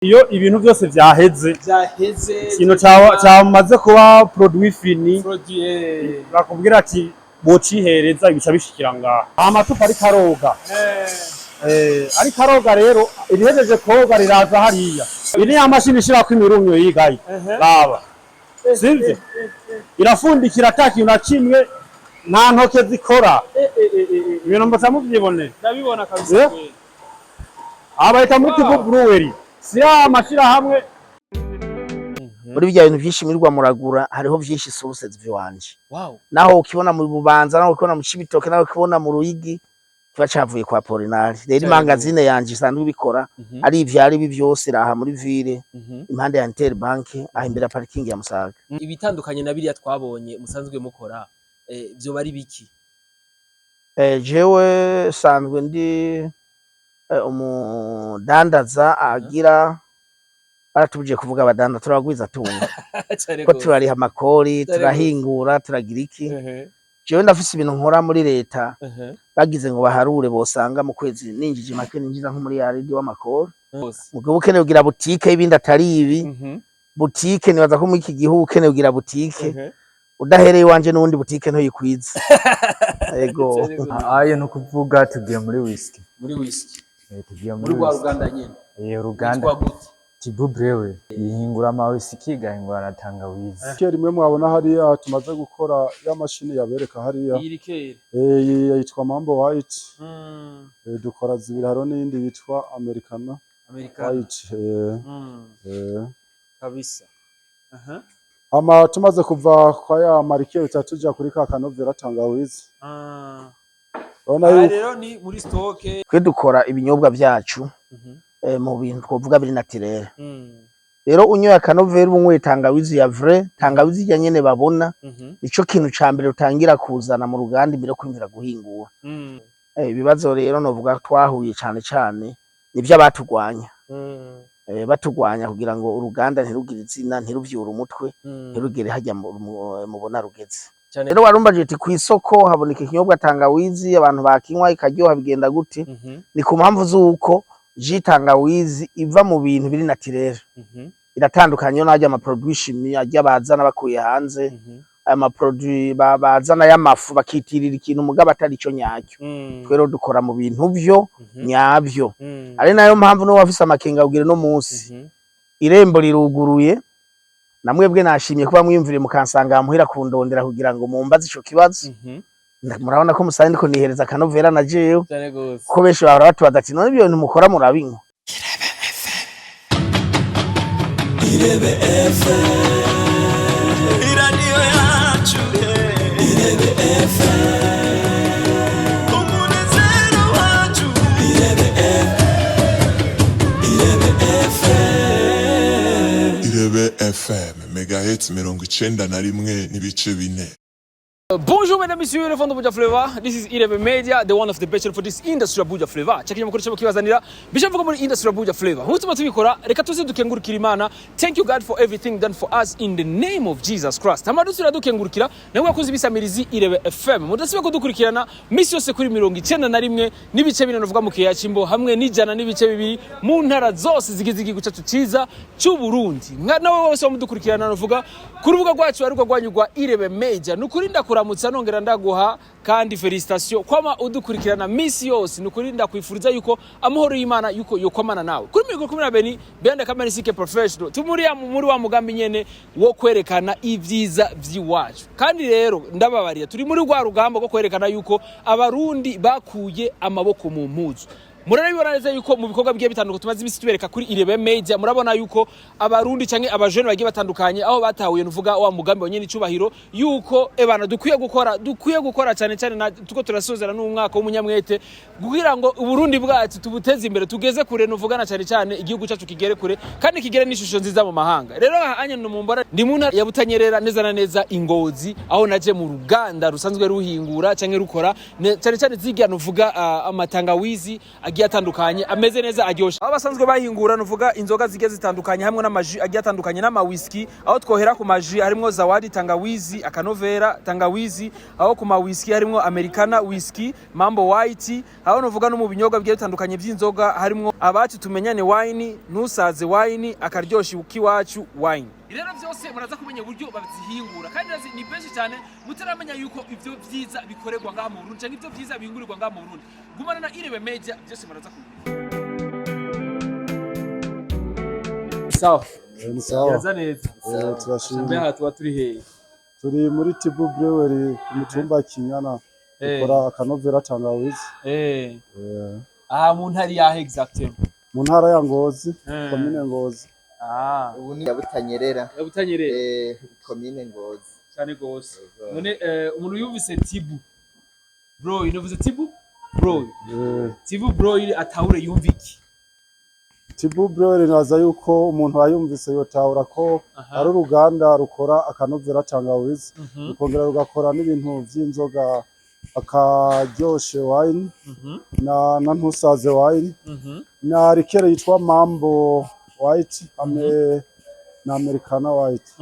Iyo ibintu byose vyaheze, Vyaheze. ikintu cyamaze kuba produit fini, Produit. bakubwira ati bocihereza, ibica bishikira ngaha. Amacupa ariko aroga. Ariko aroga rero, irihejeje koga riraza hariya. Iyi ni ya mashini ishirako imirumyo yigaye. Raba, sivyo? Irafundikira ata kintu na kimwe, nta ntoke zikora. Ibintu mbaca muvyibonera. Ndabibona kabisa. Kweli. Aha bahita muri Tibu Brewery, si ya mashirahamwe. Muri bya bintu vyinshi mwirirwa muragura, hariho vyinshi sources vy'iwanje. Naho ukibona mu Bubanza, naho ukibona mu Cibitoke, naho ukibona mu Ruyigi, kiba cavuye kwa Polinari. Rero imangazine yanje isanzwe ibikora, ari ivyari ibi vyose, raha muri ville, impande ya Interbank, aho imbere ya parking ya Musaga. Ibitandukanye na biriya twabonye musanzwe mukora, vyoba ari biki? Jewe sanzwe ndi umudandaza agira, baratubujije kuvuga abadandaza, turabagwiza tunga Cane ko gose. turariha amakori, Cane. turahingura, turagira iki. Jewe ndafise ibintu nkora muri leta, bagize ngo baharure bosanga mu kwezi ninjije make, ninjiza nko muri yaridi w'amakori. Gose. Mugabo ukeneye kugira butike y'ibindi atari ibi, butike nibaza ko muri iki gihugu ukeneye kugira butike udahereye iwanje, n'ubundi butike ntuyikwiza. Ego. Cane gose. Ayo ni ukuvuga tugiye muri whisky. Muri whisky. Tugiye Muri muri rwa whisky. ruganda nyene. Uruganda. Witwa gute? Tibu Brewery ihingura ama whisky, igahingura na tangawizi. Liqueur imwe mwabona hariya tumaze gukora, ya mashini yabereka hariya. Iyi liqueur. Iyi yitwa Mambo White. Dukora zibiri, hariho n'iyindi yitwa Americana. Americana. White. Kabisa. Aha. Hama tumaze kuva kwa ya ma liqueur, tuja kuri ka kanovera tangawizi. Urabona Aha yuko rero ni muri stock. Twe dukora ibinyobwa vyacu mu bintu twovuga biri naturel. Rero unyoye akanovera, uba unyweye tangawizi ya vrai, tangawizi irya nyene babona. Nico kintu ca mbere utangira kuzana mu ruganda imbere yo kwiyumvira guhingura. Ibibazo rero novuga twahuye cane cane nivyo abatugwanya, batugwanya kugira ngo uruganda ntirugire izina, ntiruvyure umutwe, ntirugere harya mubona rugeze. Rero warumbajije uti kw'isoko haboneka ikinyobwa tangawizi, abantu bakinywa ikaryoha, bigenda gute? Ni ku mpamvu z'uko jus tangawizi iva mu bintu biri naturel. Iratandukanye n'arya ama produit chimie arya bazana bakuye hanze, aya ma produit bazana y'amafu bakitirira ikintu mugabo atari ico nyacyo. Twe rero dukora mu bintu vyo nyavyo, ari nayo mpamvu n'uwo wafise amakenga kugira no munsi irembo riruguruye. Namwebwe nashimye kuba mwiyumviriye mukansanga muhira kundondera kugira ngo mumbaze ico kibazo. Murabona ko musanze ndiko nihereza akanovera na jewe, Cane gose. kuko benshi bahora batubaza ati: "None ibyo bintu mukora murabinywa?" Irebe FM, iradiyo yacu, Irebe FM, umunezero wacu, Irebe FM, Irebe FM. Irebe FM, megahertz 91.4. Bonjour mesdames, messieurs, les fans de Buja Flavor. This is Irebe Media, the one of the best for this industry of Buja Flavor. Chakije makuru cyo kibazanira bishavuga muri industry of Buja Flavor. Nkuko tuma tubikora, reka tuze dukengurukira Imana. Thank you God for everything done for us in the name of Jesus Christ. Hama dusubira dukengurukira namwe bakunzi bisamirizi Irebe FM. Mudasibe kudukurikirana misi yose kuri 91.4 novuga mu kiya Cimbo, hamwe n'100.2 mu ntara zose zigize igihugu cyacu ciza cy'u Burundi. Nawe wese wamudukurikirana novuga ku rubuga rwacu ariko rwanyu rwa Irebe Media. Nukuri ndakuramutsa, nongera ndaguha kandi félicitation kwama udukurikirana misi yose. Nukuri ndakwifuriza yuko amahoro y'Imana yuko yokwamana nawe. Kuri mikoro kumwe na Beni Benda Kamera Sike Professional, tumuri ya muri wa mugambi nyene wo kwerekana ivyiza vy'iwacu. Kandi rero ndababarira, turi muri rwa rugamba rwo kwerekana yuko Abarundi bakuye amaboko mu mpuzu. Murabibona neza yuko mu bikorwa bigiye bitandukanye tumaze imisi tubereka kuri Irebe Media, murabona yuko Abarundi canke abajene bagiye batandukanye aho batahuye nuvuga wa mugambi wa nyene icubahiro yuko ebana dukwiye gukora cyane cyane tuko turasozera n'umwaka w'umunyamwete kugira ngo Uburundi bwacu tubuteze imbere, tugeze kure, nuvugana cyane cyane igihugu cyacu kigere kure kandi kigere n'ishusho nziza mu mahanga. Rero aha anya mumbora ndi mu ntara ya Butanyerera, neza na neza Ingozi, aho naje mu ruganda rusanzwe ruhingura canke rukora cyane cyane zirya nuvuga amatangawizi agiye. agiye atandukanye ameze neza, aryoshe, aho basanzwe bahingura nuvuga inzoga zigiye zitandukanye hamwe n'ama jus agiye atandukanye n'ama whisky. Aho twohera ku ma jus harimwo Zawadi tangawizi, akanovera tangawizi, aho ku ma whisky harimwo Americana whisky, Mambo White, aho nuvuga no mu binyobwa bigiye bitandukanye by'inzoga harimwo Abacu Tumenyane wine, Ntusaze wine, Akaryoshye Kiwacu wine. Rero byose muraza kumenya uburyo babizihingura, kandi ni benshi cyane mutaramenya yuko ivyo vyiza bikorerwa ngaha mu Burundi canke ivyo vyiza bihingurirwa ngaha mu Burundi. Gumana na Irebe Media, byose muraza kumenya. Sawa? Ni sawa. Biraza neza. Turashima. Mbe aha tuba turi hehe? Turi muri Tibu Brewery ku mutumba Kinyana, dukora akanovera tangawizi. Aha mu ntari yahe exactement? Mu ntara ya Ngozi, komine Ngozi. Ah. Ubu ni Butanyerera. Butanyerera. Komine Ngozi. Cyane gose. None umuntu yumvise Tibu Bro, uvuze Tibu Bro, Tibu Bro, atahure yumva iki? Tibu Brewery, naza yuko umuntu ayumvise yotahura ko ari uruganda rukora akanovera tangawizi, rukongera rugakora n'ibintu vy'inzoga, Akaryoshe wine na Ntusaze wine na liqueur yitwa Mambo White hamwe na Americana White.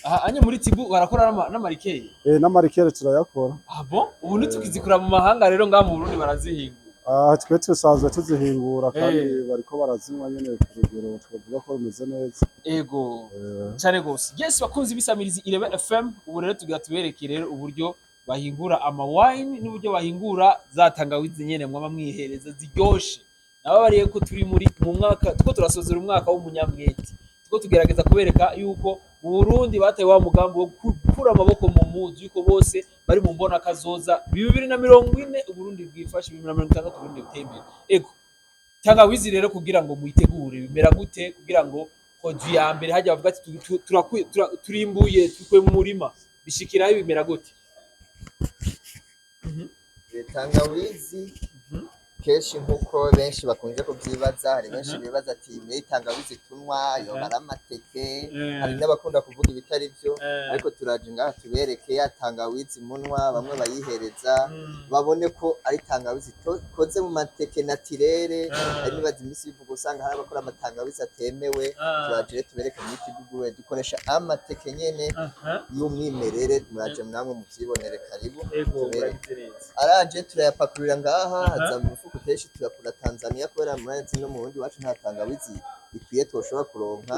Aha anye muri Tibu barakora n'ama liqueur? N'ama liqueur turayakora. Ah bon, ubu ntitukizikura mu mahanga rero, ngaha mu Burundi barazihingura? Ah, twe tusanzwe tuzihingura kandi bariko barazinywa nyene ku rugero twavuga ko rumeze neza. Ego, cyane gose. Yes, bakunzi bisamirizi Irebe FM, ubu rero tugira tubereke rero uburyo bahingura ama wine n'uburyo bahingura za tangawizi nyene mwaba mwihereza ziryoshe. Nababariye ko turi muri mu mwaka tuko turasozera umwaka w'umunyamwete, tuko tugerageza kubereka yuko mu Burundi bataye wa mugambi wo gukura amaboko mu muzu, yuko bose bari mu mbona kazoza 2040 Uburundi bwifashe, 2060 Uburundi buteye imbere. Ego, tangawizi rero kugira ngo muyitegure bimera gute, kugira ngo produit ya mbere hajya bavuga ati turimbuye, tukuye mu murima, bishikiraho bimera gute? Tangawizi kenshi nk'uko benshi bakunze kubyibaza, hari benshi bibaza ati muri tangawizi tunywa yoba ari amateke, hari n'abakunda kuvuga ibitari byo, ariko turaje ngaha tubereke ya tangawizi munywa, bamwe bayihereza babone ko ari tangawizi ikoze mu mateke naturel. Hari nibaza iminsi bivuga, usanga hari abakora amatangawizi atemewe. Turaje rero tubereke muri Tibu dukoresha amateke nyene y'umwimerere. Muraje namwe muvyibonere, karibu tubereke. Muragize neza. Araje turayapakurira ngaha, haza mu mifuko kenshi tuyakura Tanzania, kubera murazi no mu Burundi iwacu nta tangawizi ikwiye twoshobora kuronka.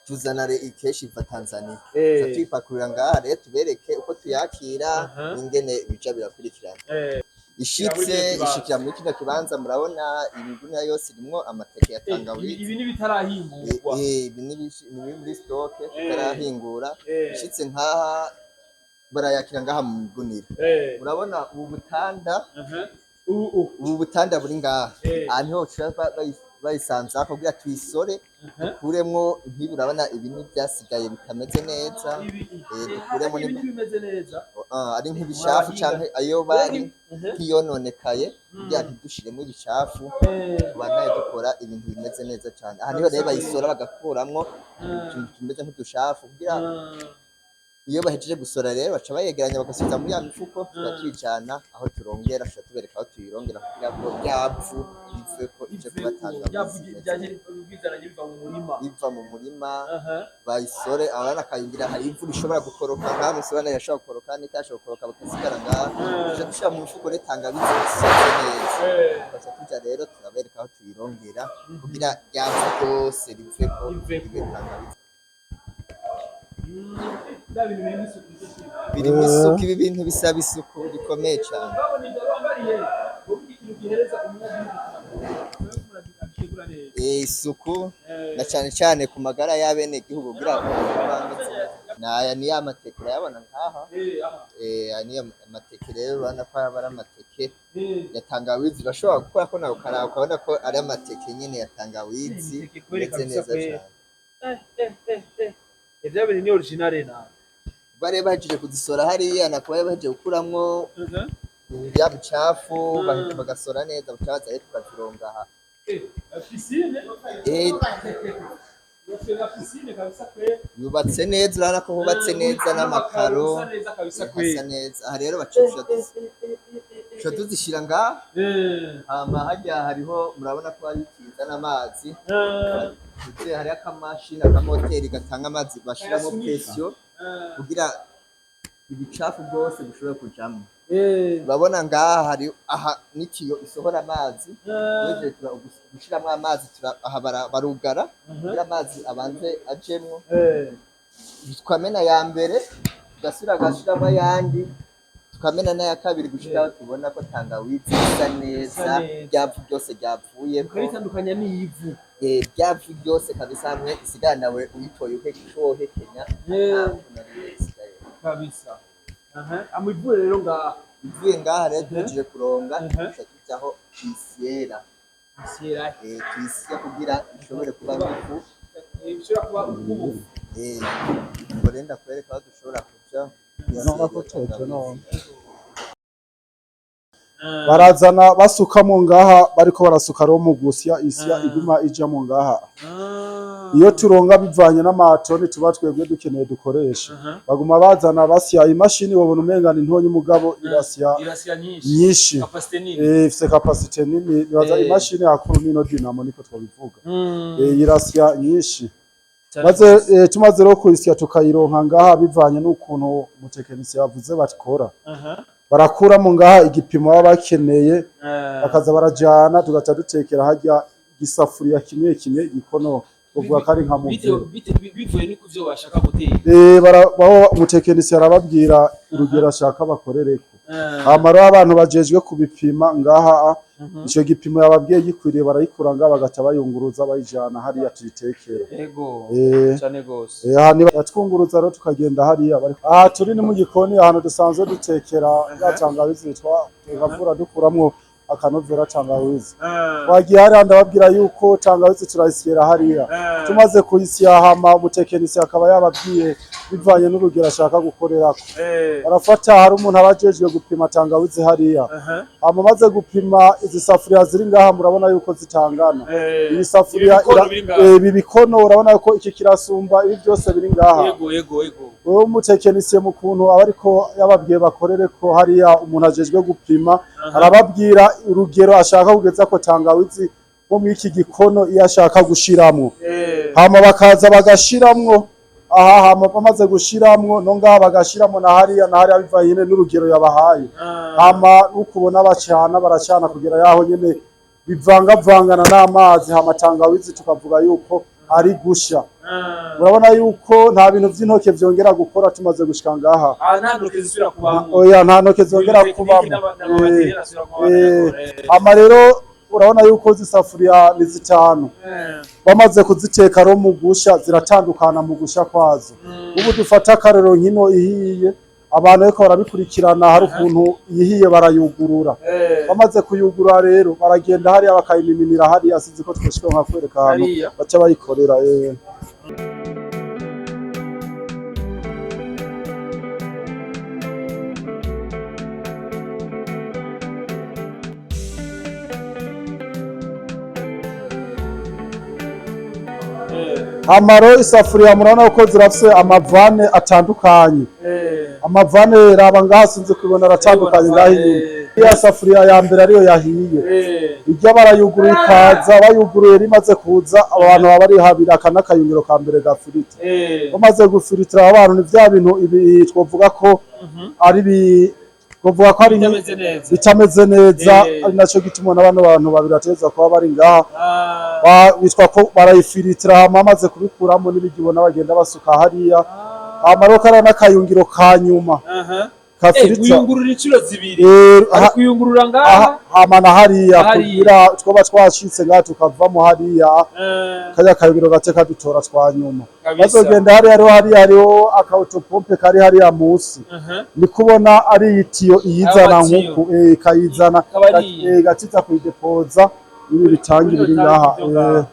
Tuzana kenshi iva Tanzania. Tuca tuyipakurira ngaha rero tubereke uko tuyakira n'ingene bija birakurikirana. Ishitse Muri kino kibanza. Ishikira muri kino kibanza, murabona imigunira yose irimwo amateke ya tangawizi. Ibi ni bitarahingurwa. Ibi ni biri muri stock tutarahingura. Ishitse nkaha barayakira ngaha mu migunira. Urabona ubu butanda, ubu butanda buri ngaha, aha niho baca bayisanza kugira tuyisore, dukuremwo nk'ibi. Urabona ibi ni ibyasigaye bitameze neza. Dukuremo ibi ntibimeze neza. Ah, ari nk'ibishafu canke ayo bari nk'iyononekaye, kugira ntidushiremo ibicafu, tubandanye dukora ibintu bimeze neza cane. Aha niho rero bayisora bagakuramwo utuntu tumeze nk'udushafu, kugira iyo bahejeje gusora rero baca bayegeranya bagasubiza muri ya mifuko, tugatwijana aho turongera, tuca tubereka aho tuyirongera kugira ngo ryapfu riveko ije kuba tangawizi imeze neza. Bizananye biva mu murima. Biva mu murima, bayisore abana akayungira. Hari imvura ishobora gukoroka ngaha munsi, abana irashobora gukoroka n'itashobora gukoroka, bagasigara ngaha. Tuca dushira mu mifuko rero tangawizi isoze neza, tugaca tuja rero turabereka aho tuyirongera kugira ryapfu rwose riveko, ibe tangawizi. Bya bintu birimo isuku. Birimo isuku, ibi bintu bisaba isuku rikomeye cyane. Babona ibyo bambariye, wowe ikintu gihereza umunyagihugu abitegura neza. Isuku na cyane cyane ku magara y'abenegihugu, kugira ngo bameze neza. Naya ni ya mateke urayabona nkaha. Aya ni amateke rero, urabona ko aba ari amateke ya tangawizi. Urashobora gukora ko nawe ukaraba ukabona ko ari amateke nyine ya tangawizi Imiteke kweri imeze kabisa neza kweri. cyane. Ivyo bintu ni original na Bari bahejeje kuzisora hariya, nakuba bari bahejeje gukuramwo bya bicafu, bahita bagasora neza, baca baza rero tukazironga aha. Piscine. La piscine kabisa kweri. Yubatse neza, urabona ko hubatse neza n'amakaro. Hasa neza kabisa Hasa kweri. neza. Aha rero baca Tuca tuzishira ngaha. Hama harya hariho, murabona ko hari ikizana amazi. Ndetse hariho akamashini, akamoteri gatanga amazi, bashiramo pression kugira ibicafu bwose bishobore kujamwo. Urabona ngaha hari aha n'itiyo isohora amazi. Duhejeje gushiramwo amazi, aha barugara kugira amazi abanze ajemwo. Tukamena ya mbere, tugasubira agashiramo ayandi, tukamena n'aya kabiri, gushika aho tubona ko tangawizi isa neza. Isa neza. Ryavu ryose ryavuyeko. Ukaritandukanya n'ivu. Ryavu ryose kabisa, hamwe isigara nawe uyitoye ico wohekenya, nta vu na rimwe risigaye. Kabisa. Aha, amivuye rero ngaha. Ivuye ngaha rero, duhejeje kuronga, tuca tujaho tuyisyera. Siyera. Tuyisya kugira ishobore kuba nk'ifu. Bishobora kuba ubufu. Ubwo rero ndakwereka aho dushobora kuja. None ko tete none. Barazana basukamo ngaha, bariko barasuka rero mu gusya isya iguma ijamo ngaha. Iyo turonga bivanye n'amatoni tuba twebwe dukeneye dukoresha, baguma bazana basya. Imashini wobona umenga ni ntonyi, mugabo irasya Irasya nyinshi. Nyinshi. Capacité nini. Ifise capacité nini, nibaza imashini yakuru nino dynamo, niko twobivuga. Irasya nyinshi. Maze tumaze rero kuyisya tukayironka ngaha, bivanye n'ukuntu umutekinisiye yavuze bakora, barakuramo ngaha igipimo baba bakeneye, bakaza barajana, tugaca dutekera harya igisafuriya kimwe kimwe, igikono bavuga ko ari nka muvero. Bivuye ni kuvyo bashaka guteka. Baho umutekinisiye arababwira urugero ashaka bakorereko. Hama rero abantu bajejwe kubipima ngaha, ico gipimo yababwiye gikwiriye, barayikura ngaha bagaca bayunguruza bayijana hariya tuyitekera. Ego. Cyane gose. Aha ni batwunguruza rero tukagenda hariya aha turi ni mu gikoni, ahantu dusanzwe dutekera ya tangawizi yitwa tukavura, dukuramwo akanovera tangawizi. Twagiye hariya, ndababwira yuko tangawizi turayisyera hariya. Tumaze kuyisya, hama umutekinisiye akaba yababwiye bivanye n'urugero ashaka gukorerako, barafata, hari umuntu aba ajejwe gupima tangawizi hariya. Hama amaze gupima, izi safuriya ziri ngaha murabona yuko zitangana. Iyi safuriya Ibi bikono biri ngaha. Ibi bikono urabona ko iki kirasumba ibi byose biri ngaha. Ego, ego, ego. Wowe umutekinisiye mu kuntu aba ariko yababwiye bakorere ko hariya, umuntu ajejwe gupima arababwira urugero ashaka kugeza ko tangawizi nko mw'iki gikono iyo ashaka gushiramwo. Hama bakaza bagashiramwo aha, hama bamaze gushiramwo no ngaha bagashiramwo na hariya na hariya, bivanye nyene n'urugero yabahaye. Hama nukubona bacana, baracana kugera yaho nyene bivangavangana n'amazi, hama tangawizi tukavuga yuko ari gusha. Murabona yuko nta bintu vy'intoke vyongera gukora tumaze gushika ngaha. Ah, nta ntoke zisubira kubamwo. Oya, nta ntoke zongera kubamo. Hama rero urabona yuko zisafuriya ni zitanu, bamaze kuziteka rero mu gusha ziratandukana mu gusha kwazo. Ubu dufata akarero nkino ihiye, abantu ariko barabikurikirana, hari ukuntu ihiye barayugurura. Bamaze kuyugurura rero baragenda hariya bakayimiminira hariya. Sinzi ko twoshika nka kwereka ahantu Hariya. baca bayikorera. Amaro isafuriya murabona ko zirafise amavane atandukanye. Amavane, raba ngaha, sinzi kubibona, aratandukanye ngaha inyuma. Iya safuriya ya mbere ariyo yahiye, ijya barayuguruye ikaza, bayuguruye rimaze kuza, abantu baba bari habiri, aka n'akayungiro ka mbere gafirita. Bamaze gufiritira abantu, ni vya bintu ibi twovuga ko ari twovuga ko ari Bitameze neza. Bitameze neza. Ari naco gituma na bano bantu babiri bategerezwa kuba bari ngaha. Bitwa ko barayifiritira, hama bamaze kubikuramo n'ibigibona bagenda basuka hariya. Hama rero kariya n'akayungiro ka nyuma kafirita. Uyungurura inshuro zibiri. Ari kuyungurura ngaha. Hama na hariya. Hariya. Kugira twoba twashitse ngaha tukavamo hariya, kariya kayungiro gace kadutora twa nyuma. Bazogenda hariya rero, hariya hariho aka autopompe kari hariya musi, ni kubona ari itiyo iyizana. Ayo matiyo. Nkuku ikayizana. Ikaba ari iyi. Igaciza kuyidepoza ibi bitangi biri ngaha.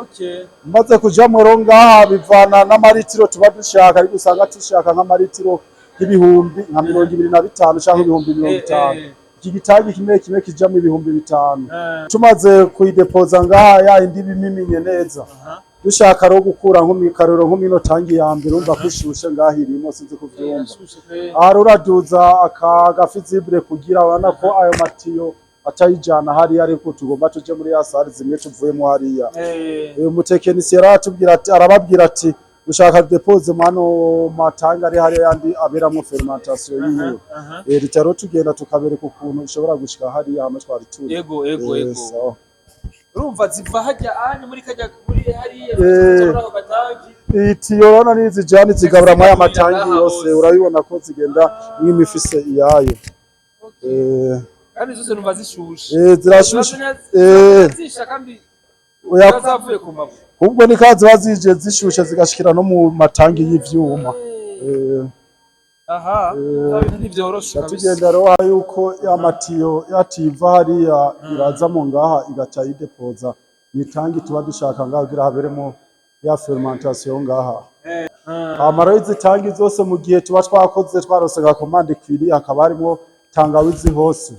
Okay. Maze kujamwo rero ngaha bivana n'amaritiro tuba dushaka, ariko usanga dushaka nk'amaritiro nk'ibihumbi nka 25 canke 50,000. Iki gitangi kimwe kimwe kijamwo 5000. Tumaze kuyidepoza ngaha, ya indi bimiminye neza. Dushaka rero gukura nko mw'ikaruro, nko mw'ino tangi ya mbere, urumva ko ishushe ngaho irimo, sinzi kuvyumva. Irashushe pe. Aha uraduza aka gafusible kugira urabona ko ayo matiyo atayijana hariya, ariko tugomba tuje muri ya salle zimwe tuvuyemo hariya. Umutekinisiye aratubwira ati, arababwira ati ushaka déposer mwano matanga ari hariya yandi aberamwo fermentation yiwe. Duca rero tugenda tukabereka ukuntu ishobora gushika hariya hamwe twari turi. Ego ego. Ego. Sawa. Urumva ziva hajya anye muri kajya muri hariya muri ako gatangi. Iyi tiyo urabona nizijana zigabura muri aya matangi Ngaha yose. hose. Urabibona ko zigenda nk'imifise iyayo. Kandi zose numva zishushe. Zirashushe. Zisha kandi Oya, ziba zavuye ku mavu. Ahubwo ni ka ziba zije zishushe zigashikira no mu matangi y'ivyuma. Aha, bya bintu ntibyoroshe kabisa. Tugenda rero yuko ya matiyo yativa hariya iraza mu ngaha, igaca yidepoza mw'itangi tuba dushaka ngaha kugira haberemo ya fermentation ngaha. Hama rero izi tangi zose, mu gihe tuba twakoze twarose nka commande ikwiriye, hakaba harimwo tangawizi hose,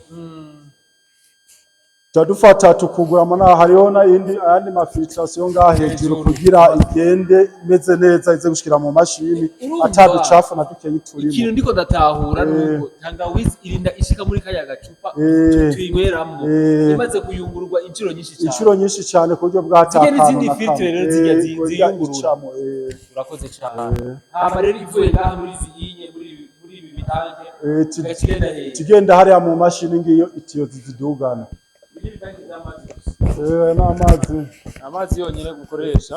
tuca dufata tukuguramo naho hariho n'ayindi ayandi ma filtration ngaha hejuru kugira igende imeze neza, ize gushikira mu mashini Urumva, ata ducafu na dukeyi turimo. Ikintu ndiko ndatahura nuko tangawizi irinda ishika muri kaya gacupa tuyinyweramo imaze kuyungururwa inshuro nyinshi cyane. Inshuro nyinshi cyane ku buryo bwa Zirya n'izindi akantu na filtre kamwe. rero zirya ziyungurura. Icamo. Urakoze cyane. Hama rero ivuye ngaha muri izi yinye muri ibi bitanke igaca igenda hehe? Tugenda hariya mu mashini, ngiyo itiyo zizidugana. Ibi bitanke by'amazi gusa? Aya ni amazi. Amazi yonyine gukoresha?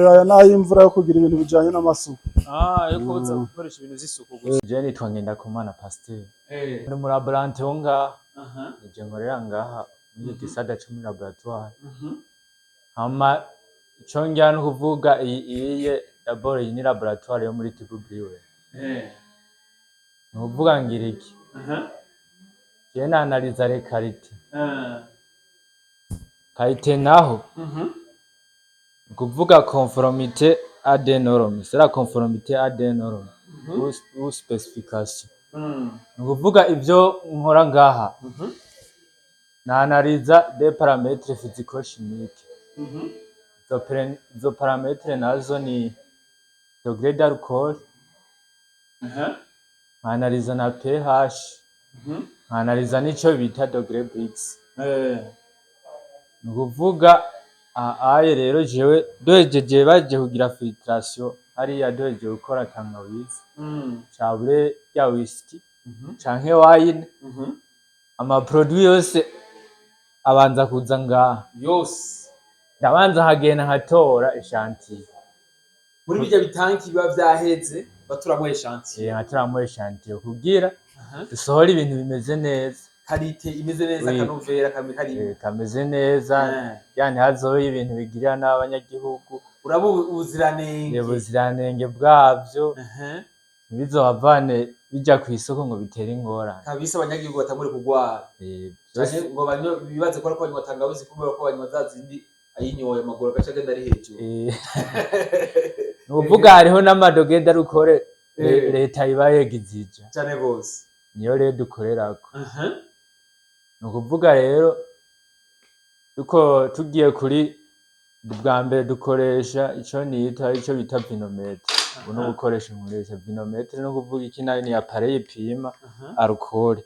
Aya ni ay'imvura yo kugira ibintu bijanye n'amasuku. Ah, yo koza, gukoresha ibintu vy'isuku gusa. Je nitwa Ngendakumana Pasteur. Ndi mu laborantin wo ngaha. Nije nkorera ngaha muri iki gisata co muri laboratoire. Hama ico ngira ni ukuvuga iyi iye d'abord, iyi ni laboratoire yo muri Tibu Brewery. Ni ukuvuga ngira iki? Je nanaliza les qualités. Qualité naho ni ukuvuga conformité à des normes. C'est la conformité à des normes ou spécification. Ni ukuvuga ivyo nkora ngaha, nanaliza des paramètres physico-chimiques. Izo paramètres nazo ni degré d'alcool, nkanaliza na pH, nkanaliza n'ico bita degré Brix. Ni ukuvuga aye rero jewe duhejeje baje kugira filtration hariya, duhejeje gukora tangawizi cabure ya whisky canke wine, ama produit yose abanza kuza ngaha. Yose? Ndabanza nkagenda nkatora échantillon. Muri bijya bitanki biba vyaheze baturamwo échantillon? Nkatoramwo échantillon kugira dusohore ibintu bimeze neza. Qualité imeze neza. Oui. Akanovera kamwe karimo. Kameze neza. Yani hazobe ibintu bigirira n'abanyagihugu. Uraba ubuziranenge. Ubuziranenge bwavyo ntibizohavane bija kw'isoko ngo bitere ingorane. Kabisa, abanyagihugu batangure kugwara. Vyose. Canke ngo banywe bibaze ko ariko banywa tangawizi, kubera ko banywa za zindi ayinyoye amaguru agaca agenda ari hejuru. Ni ukuvuga hariho n'ama degrés d'alcool leta iba yegizija. Cane gose. Niyo rero dukorerako. Ni ukuvuga rero duko tugiye kuri bwa mbere, dukoresha ico nita ico bita vinomètre. Ubu ni ubukoresho nkoresha vinomètre. Ni ukuvuga iki nayo? Ni appareil ipima alcool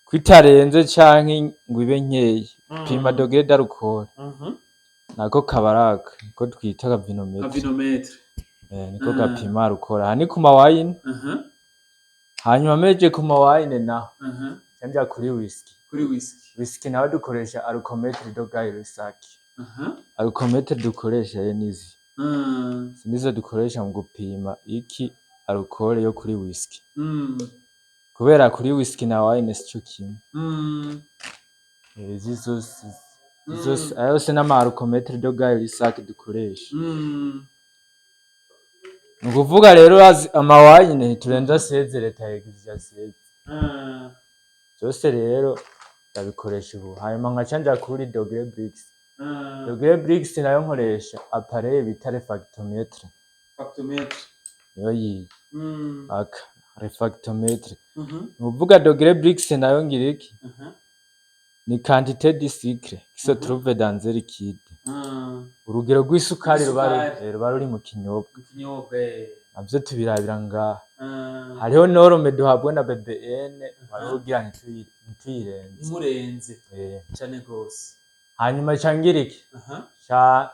ko itarenze canke ngo ibe nkeyi, pima degré d'alcool. Nako kabaraka niko twita ka vinomètre. Vinomètre. Niko gapima alcool. Aha ni ku ma wine. Hanyuma meje ku ma wine naho nca nja kuri whisky. Kuri whisky. Whisky naho dukoresha alcomètre de Gay-Lussac. Alcomètre dukoresha rero nizi. Izi nizo dukoresha mu gupima iki alcool yo kuri whisky. Kubera kuri whisky na wine sico kimwe. Izi zose, izi zose, ayo yose n'ama alcomètre de Gay-Lussac dukoresha. Ni ukuvuga rero ama wine ntiturenza 16, leta yegizija 16. Vyose rero ndabikoresha ubu. Hanyuma nkaca nja kuri degré Brix. Degré Brix nayo nkoresha appareil bita réfractomètre. Réfractomètre. Niyo yiyi. Aka réfractomètre. Ni ukuvuga degré Brix nayo ngira iki? Ni quantité de sucre qui se trouve dans un liquide. Urugero rw'isukari ruba Isukari. ruba ruri mu kinyobwa, Mu kinyobwa. Navyo tubirabira ngaha. Hariho norme duhabwa na BBN bari kugira ntituyirenze. Ntimurenze cane gose. Hanyuma cangira iki?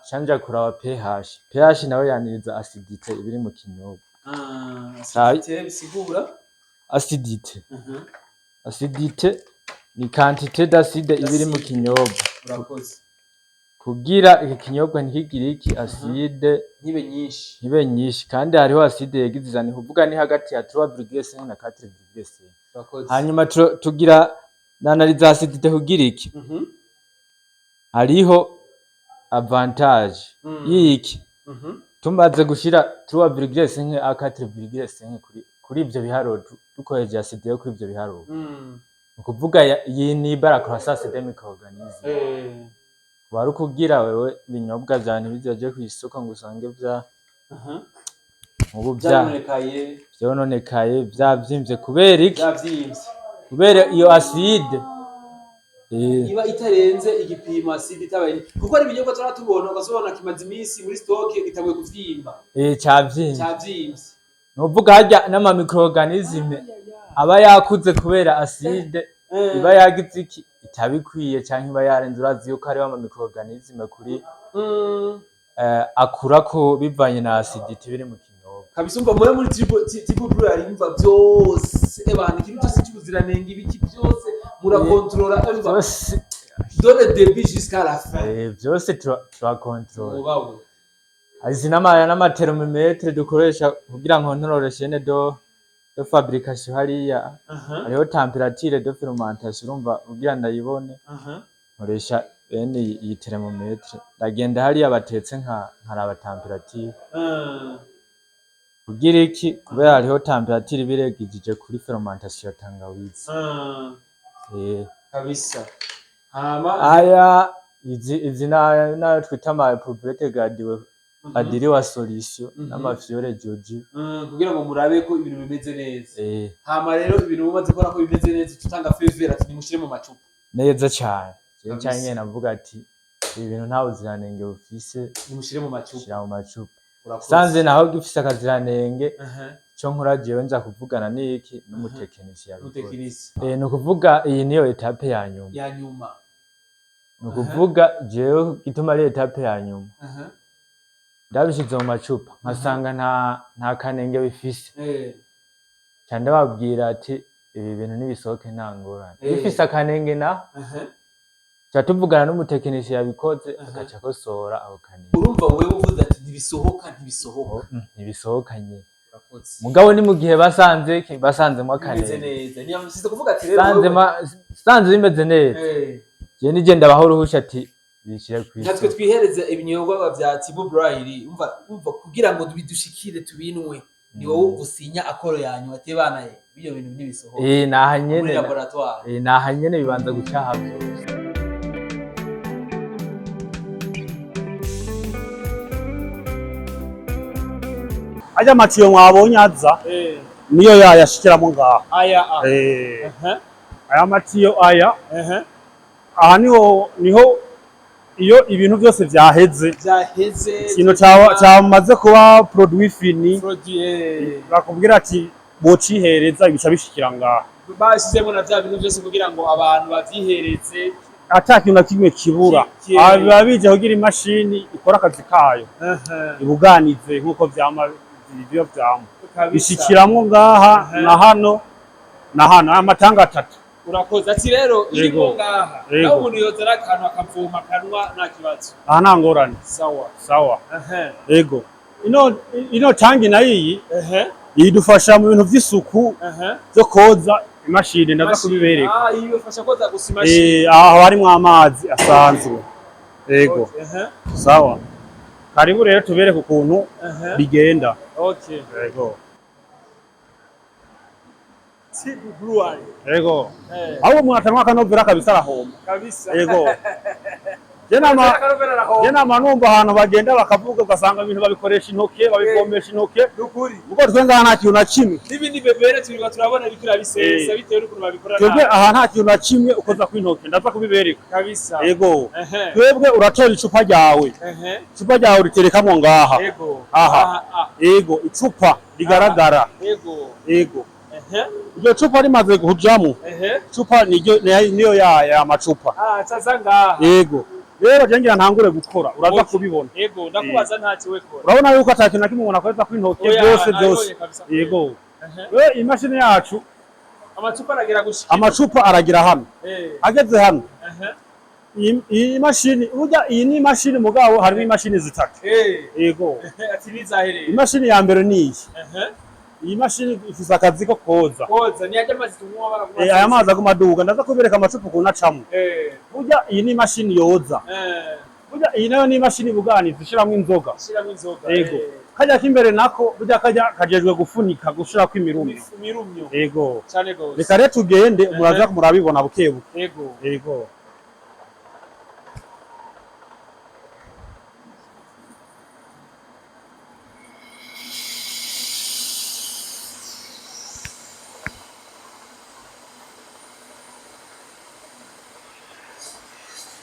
Canja kuraba pH. pH nawe yaniriza acidité ibiri mu kinyobwa. Acidité bisigura? Acidité, acidité ni quantité d'acide ibiri mu D'acide. kinyobwa. Urakoze. Kugira iki kinyobwa ntikigire iki acide, ntibe nyinshi. Ntibe nyinshi, kandi hariho acide yegiziza, ni kuvuga ni hagati ya 3,5 na 4,5. Urakoze. Hanyuma tugira n'analyse acidité kugira iki? Hariho avantage y'iki? Tumaze gushira 3,5 à 4,5 kuri ivyo biharuro, dukoresheje acide yo kuri ivyo biharuro, ni ukuvuga iyi ni la croissance des micro-organismes. Wari ukugira wewe ibinyobwa vyawe ntibizoje kw'isoko ngo usange vya nkubu vya Vyononekaye. Vyononekaye, vyavyimbye, kubera iki? Vyavyimbye. Kubera iyo acide. Iba itarenze igipimo, acide itabaye, kuko hari ibinyobwa tuhora tubona, ukazobona kimaze iminsi muri stock gitanguye kuvyimba. Cavyimbye. Cavyimbye. Nuvuga harya n'ama micro-organisme aba yakuze kubera acide iba yagize iki, itabikwiye canke iba yarenze. Urazi yuko hariho ama micro-organisme kuri akurako bivanye na acidité biri mu kinyobwa. Kabisa, umva, muri Tibu Brewery, umva, byose ebana, ikintu cyose cy'ubuziranenge, ibiki byose murakontorora, umva, Vyose. de le début jusqu'à la fin. Vyose turakontorora. Mubawe. Izi n'ama thermomètre dukoresha kugira ngo nkontorore chaîne de fabrication hariya. Hariho température de fermentation, urumva, kugira ndayibone nkoresha bene iyi thermomètre. Ndagenda hariya batetse nkaraba température. Kugira iki? Kubera hariho température iba iregijije kuri fermentation ya tangawizi. Kabisa, hama Aya izi nayo twita ama éprouvette graduée adiriwa solution n'ama fiole Joji. Kugira ngo murabe ko ibintu bimeze neza. Hama rero ibintu mumaze kubona ko bimeze neza, tutanga feu vert ati nimushire mu macupa. Neza cane. Jewe Kabisa. canke navuga ati ibi bintu nta buziranenge bufise, nimushire mu macupa. Shira mu macupa. Urakoze. Sanze naho gifise akaziranenge, ico nkora jewe nza kuvugana n'iki, n'umutekinisiye yabikoze. Umutekinisi. Ni ukuvuga iyi niyo étape ya nyuma. Ya nyuma. Ni ukuvuga jewe gituma ari étape ya nyuma, ndabishize mu macupa nkasanga nta kanenge bifise, ca ndababwira ati ibi bintu nibisohoke, nta ngorane. Bifise akanenge na ca tuvugana n'umutekinisiye yabikoze, agaca akosora ako kanenge. Urumva wewe uvuze ati ntibisohoka, ntibisohoka. Ntibisohoka nyene. Urakoze. Mugabo ni mu gihe basanze basanzemwo bimeze akanenge. Neza, ntiyamsize kuvuga ati rero Sanze bimeze neza, je nije ndabaho uruhusha ati bishire natwe kw'isoko. Twihereze ibinyobwa vya Tibu Brewery, umva, kugira ngo bidushikire tubinwe, ni wowe usinya accord yanyu ati bana ye, bino bintu ntibisohoka Naha muri nyene. laboratoire. Naha nyene bibanza gucaha vyose. Ajya amatiyo mwabonye aza niyo yayashikiramo ngaha. Aya a Aya matiyo aya aha niho iyo ibintu byose vyaheze, vyaheze, ikintu cyamaze kuba produit fini, produit bakubwira ati bocihereza, bica bishikira ngaha. Bashyizemo na bya bintu byose kugira ngo abantu bavyihereze. Ata kintu na kimwe kibura. Aha biba bije kugira imashini ikora akazi kayo, ibuganize nk'uko vyama ivyo vyama bishikiramwo ngaha na hano na hano, aya matanga atatu. Urakoze. Ati rero irimo ngaha, naho umuntu yozana akantu akavoma akanwa, nta kibazo. Aha nta ngorane. Sawa. Sawa. Yego, ino tangi nayo iyi idufasha mu bintu vy'isuku byo koza imashini, ndaza kubibereka. Ah, iyi bifasha koza gusa imashini. Aho harimwo amazi asanzwe, yego. Sawa, karibu rero tubereke ukuntu bigenda. Yego. Tibu Brewery. Yego. Aho umuntu atanywa akanovera kabisa arahomba. Kabisa. Yego. Akanovera arahomba. Je nama numva ahantu bagenda bakavuga, ugasanga ibintu babikoresha intoke, babivombesha intoke. Nukuri. Ubwo twe ngaha nta kintu na kimwe. N'ibindi bebere turiba turabona biriko irabisesa bitewe n'ukuntu babikora. Twebwe Nabi. aha nta kintu na kimwe ukoza kw'intoke, ndaza kubibereka. Kabisa. Yego. Twebwe uratora icupa ryawe, icupa ryawe uriterekamwo ngaha. Aha. Aha. Yego, icupa rigaragara. Yego. Iryo cupa rimaze kujamwo, icupa niryo, niyo yaya macupa. Ah, caza ngaha. Yego, rero je ngira ntangure gukora, uraza kubibona. Yego, ndakubaza ntacyo we kora. Urabona yuko ata kintu na kimwe umuntu akoreza kw'intoke. Oya, Byose nabibonye byose. kabisa. Yego. Rero imashini yacu, Amacupa aragera gushika. amacupa aragira hano. Ageze hano, iyi mashini burya, iyi ni imashini, mugabo harimo imashini zitatu. Yego. Ati nizahereye. Imashini ya mbere ni iyi. Iyi mashini ifise akazi ko koza. Koza ni ajya amazi tunywa baraguma. Aya mazi aguma aduga, ndaza kubereka amacupa ukuntu acamwo. Burya iyi ni imashini yoza. Burya iyi nayo ni imashini buganiza ishiramwo inzoga. Shiramo inzoga. Yego. Kajya k'imbere nako burya kajya kajejwe gufunika, gushirako imirumyo. Imirumyo. Yego. Cyane gose. Reka rero tugende, muraza murabibona buke buke. Yego. Yego.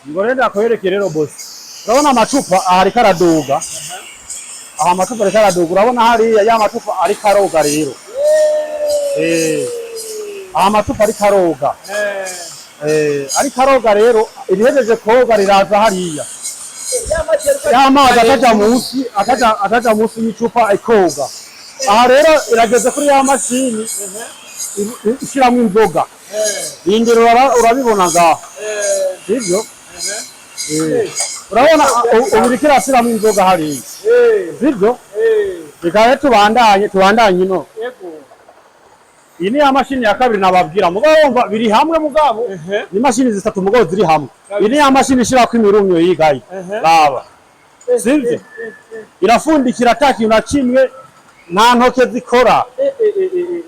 Ngo rero ndakwereke rero bosi. Urabona amacupa aha ariko araduga. Aha amacupa ariko araduga. Urabona hariya ya macupa ariko aroga rero. Aha amacupa ariko aroga. Ariko aroga rero, irihejeje koga riraza hariya. Ya mazi ataja munsi y'icupa ikoga. Aha rero irageze kuri ya mashini ishiramwo inzoga. Indero urabibona ngaha. Sivyo? Urabona ubu iriko irashiramwo inzoga hariya. Sivyo? Reka rero tubandanye ino. Yego. Iyi ni ya mashini ya kabiri nababwira. Mugabo wumva biri hamwe, mugabo ni mashini zitatu mugabo ziri hamwe. Iyi ni ya mashini ishirako imirumyo yigaye. Raba. Sivyo? Irafundikira ata kintu na kimwe, nta ntoke zikora.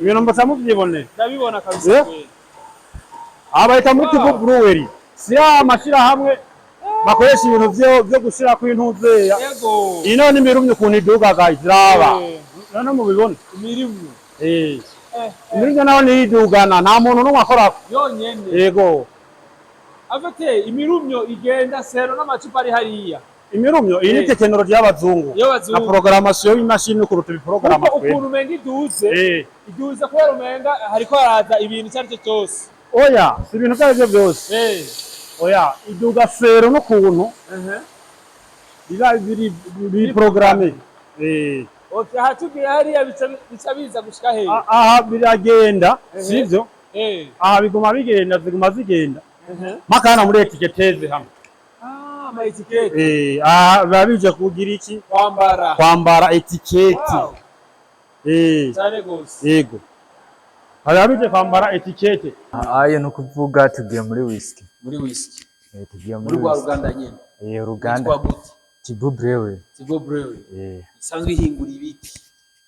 Ibintu mbaca muvyibonera. Ndabibona kabisa. Kweli. Aha bahita muri Tibu Brewery. Si ya mashirahamwe bakoresha ibintu vyo gushirako intuzeya. Yego. Ino ni imirumyo ukuntu iduga guys, raba. None mubibona. Imirumyo. Imirumyo nayo niyidugana, nta muntu n'umwe akorako. Yonyene. Yego. Afite imirumyo igenda sero n'amacupa ari hariya. Imirumyo iyi ni tekinoloji y'abazungu. Y'abazungu. Na programmation y'imashini kuruta ibiporogaramu Kuko twebwe. ukuntu umenga iduze, iduze kubera umenga hariko haraza ibintu icyo ari cyo cyose. Oya, si ibintu ibyo arivyo byose. Oya, iduga sero n'ukuntu biba biri programmé. Okay, aha tugiye hariya bica biza gushika hehe? Aha biragenda, sivyo? Aha biguma bigenda, ziguma zigenda. Mpaka hano muri étiquetteuse hano. Ah, ama étiquette. Aha biba bije kugira iki? Kwambara. Kwambara étiquette. Wow. Cyane gose. Yego. Biba bije kwambara étiquette. Ayo ni ukuvuga tugiye muri whisky. Muri whisky. Tugiye Muri muri rwa whisky. ruganda nyene. Uruganda. Yitwa gute? Tibu Brewery. Tigo Brewery. Isanzwe ihingura ibiki?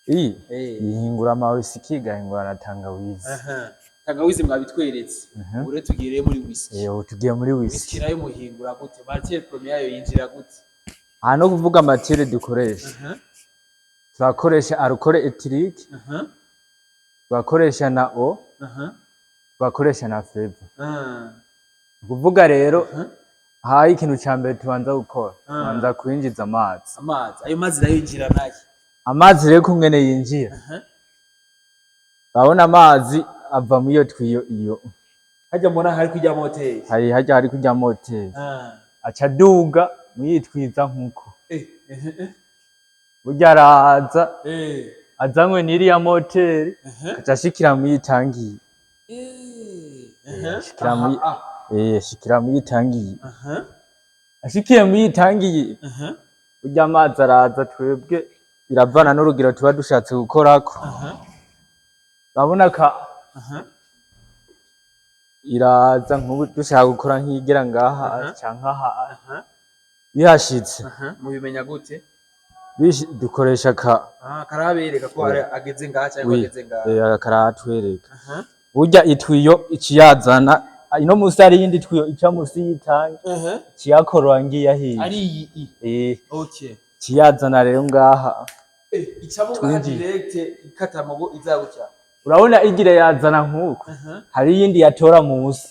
Iyi ihingura ama whisky, igahingura na tangawizi. Tangawizi mwabitweretse. Ubu rero tugiye rero muri whisky. Ubu tugiye muri whisky. Whisky nayo muhingura gute? Matière première yayo yinjira gute? Aha no kuvuga matière dukoresha. Turakoresha alcool éthylique, tugakoresha na eau, tugakoresha na flavor. Ni ukuvuga rero hayi ikintu ca mbere tubanza gukora, tubanza kwinjiza amazi. Amazi. Ayo mazi nayo yinjira nayo. Amazi rero kungene yinjira, urabona amazi ava muri iyo tuyau iyo. Hajya mbona hari kujya moteri. Hari harya hari kurya moteri, aca aduga muyitwiza nkuko burya araza azanywe n'iriya moteri, aca ashikira muyitangiye. Ashikira muri ashikira muyitangiye. Ashikiye muyitangiye, burya amazi araza, twebwe biravana n'urugero tuba dushatse gukorako. Urabona ka iraza nk'ubu dushaka gukora nk'igera ngaha canke aha bihashitse. Mubimenya gute? Dukoresha ka Ah, karabereka ko hari ageze ngaha cyangwa Oui, ageze ngaha. Karatwereka. Burya ituyau iciyazana Ino musi hari iyindi twiyo ica musi y'itangi, ciyakorora ngiya hiye. Ari iyi i? Eh. Okay. Ciyazana rero ngaha. Icamo ngaha? Twinjiye. Direct ikata amago izagucya? Urabona igira yazana nk'uko hari iyindi yatora musi,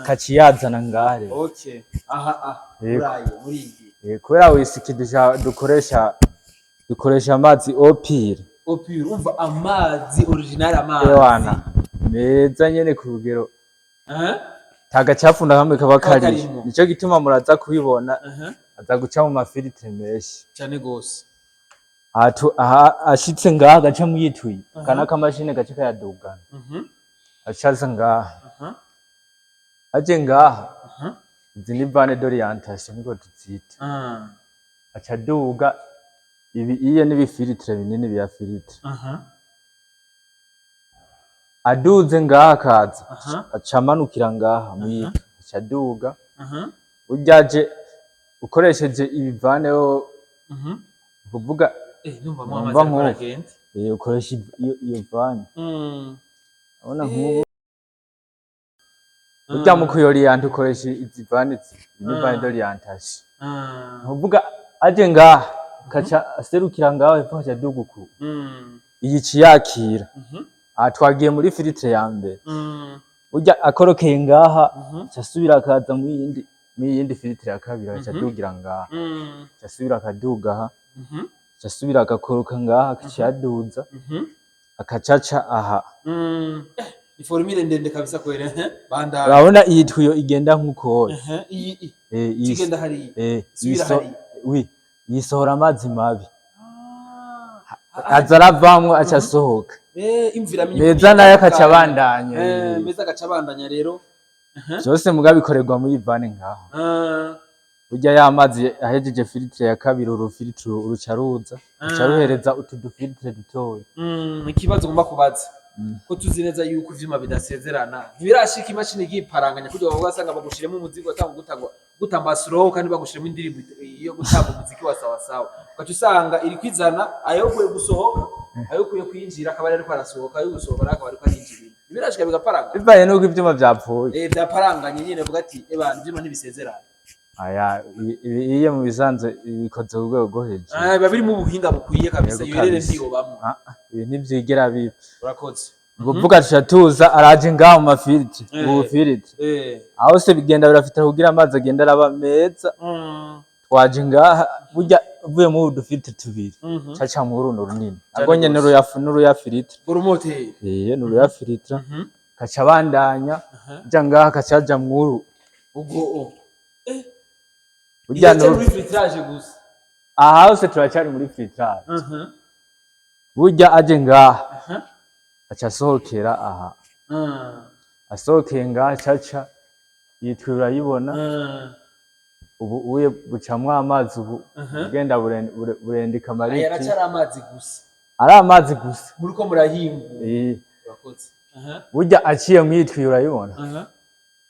kaciyazana ngaha rero. Okay, aha aha. Yego. Uraye muri iyi. Kubera whisky dukoresha amazi eau pure. Eau pure, umva, amazi original, amazi Ewana meza nyene ku rugero, nta gacafu na kamwe kaba kaba kariyo. karimwo. Nico gituma muraza kubibona aza guca mu ma filtres menshi. Cyane gose. Aha ashitse ngaha agaca mwitwi kana kamashini gaca kayadugana, acaza ngaha, aje ngaha. Izi ni vannes d'orientation niko tuzita. Aca aduga ibi iye n'ibi filtres binini biya filtre. Aduze ngaha akaza, aca amanukira ngaha mwitwi, aca aduga. Burya aje ukoresheje ibi vannes ho, kuvuga Numva mo Numva amazi ariko nk'ubu. aragenda. Ukoresha iyo vanne. Urabona nk'ubu burya mu kuyoriyanta ukoresha izi vannes, izi ni vannes d'orientation. Nkuvuga aje ngaha kaca aserukira ngaho hepfo, kaca aduga uku. Iyi ciyakira. Aha twagiye muri filtre ya mbere. Burya akorokeye ngaha, aca asubira akaza mu yindi filtre ya kabiri, aca adugira ngaha, aca asubira akaduga aha, aca asubira agakoroka ngaha, akaca yaduza, akacaca aha. Ni formule ndende kabisa kwere, banda. Urabona iyi tuyau igenda nk'uko. Iyi Iyi igenda hariya? Isubira iso- hariya. Oui, yisohora amazi mabi, aza aravamwo, aca asohoka. Imvura amenye. Meza nayo akaca abandanya. Meza agaca abandanya rero. Vyose muga bikorerwa muri vanne ngaha. Burya ya mazi ahejeje filtre ya kabiri, uru filtre ruca ruza, ruca ruhereza utu du filtres dutoya. Ikibazo ngomba kubaza, ko tuzi neza yuko ivyuma bidasezerana, ntibirashika imashini igiparanganya kugira ngo ugasanga bagushiremo umuzigo atanga gutangwa gutamba slow, kandi bagushiremo indirimbo yo gutamba umuziki wa sawa sawa, ugaca usanga iri kwizana ayo kuye gusohoka, ayo kuye kwinjira akaba ariko arasohoka, ayo gusohoka akaba ariko arinjira? Ntibirashika bigaparanga? Bivanye n'uko ivyuma vyapfuye. Vyaparanganye nyene, vuga ati eba ivyuma ntibisezerana. Aya iyo mu bisanzwe bikoze ku rwego rwo hejuru. Ah, biba birimo ubuhinga bukwiye kabisa. Yego Iyo rero kabisa. ntiyobamwo. Ah, ibi ntivyigera biba. Urakoze. Ukuvuga tuca tuza, araje ngaha mu ma filtres, ubu filtre, aho se bigenda birafita kugira amazi agenda araba meza. Twaje ngaha, burya uvuye muri udu filtres tubiri, caca muri runo runini nabwo nyene n'uruya filtre. Urumoteri. N'uruya filtre, kaca bandanya ja ngaha, kaca jaja mwuru. Ubwo o Burya Iyo muri filtrage gusa. Aha hose turacyari muri filtrage. Burya aje ngaha, aca asohokera aha. Asohokeye ngaha, caca yitwa, urayibona, ubu uye bucamwo amazi, ubu ugenda burendika Aya amariti. aracari amazi gusa. Ari amazi gusa. Muriko murahingura. Urakoze. Burya aciye mwitwiye, urayibona,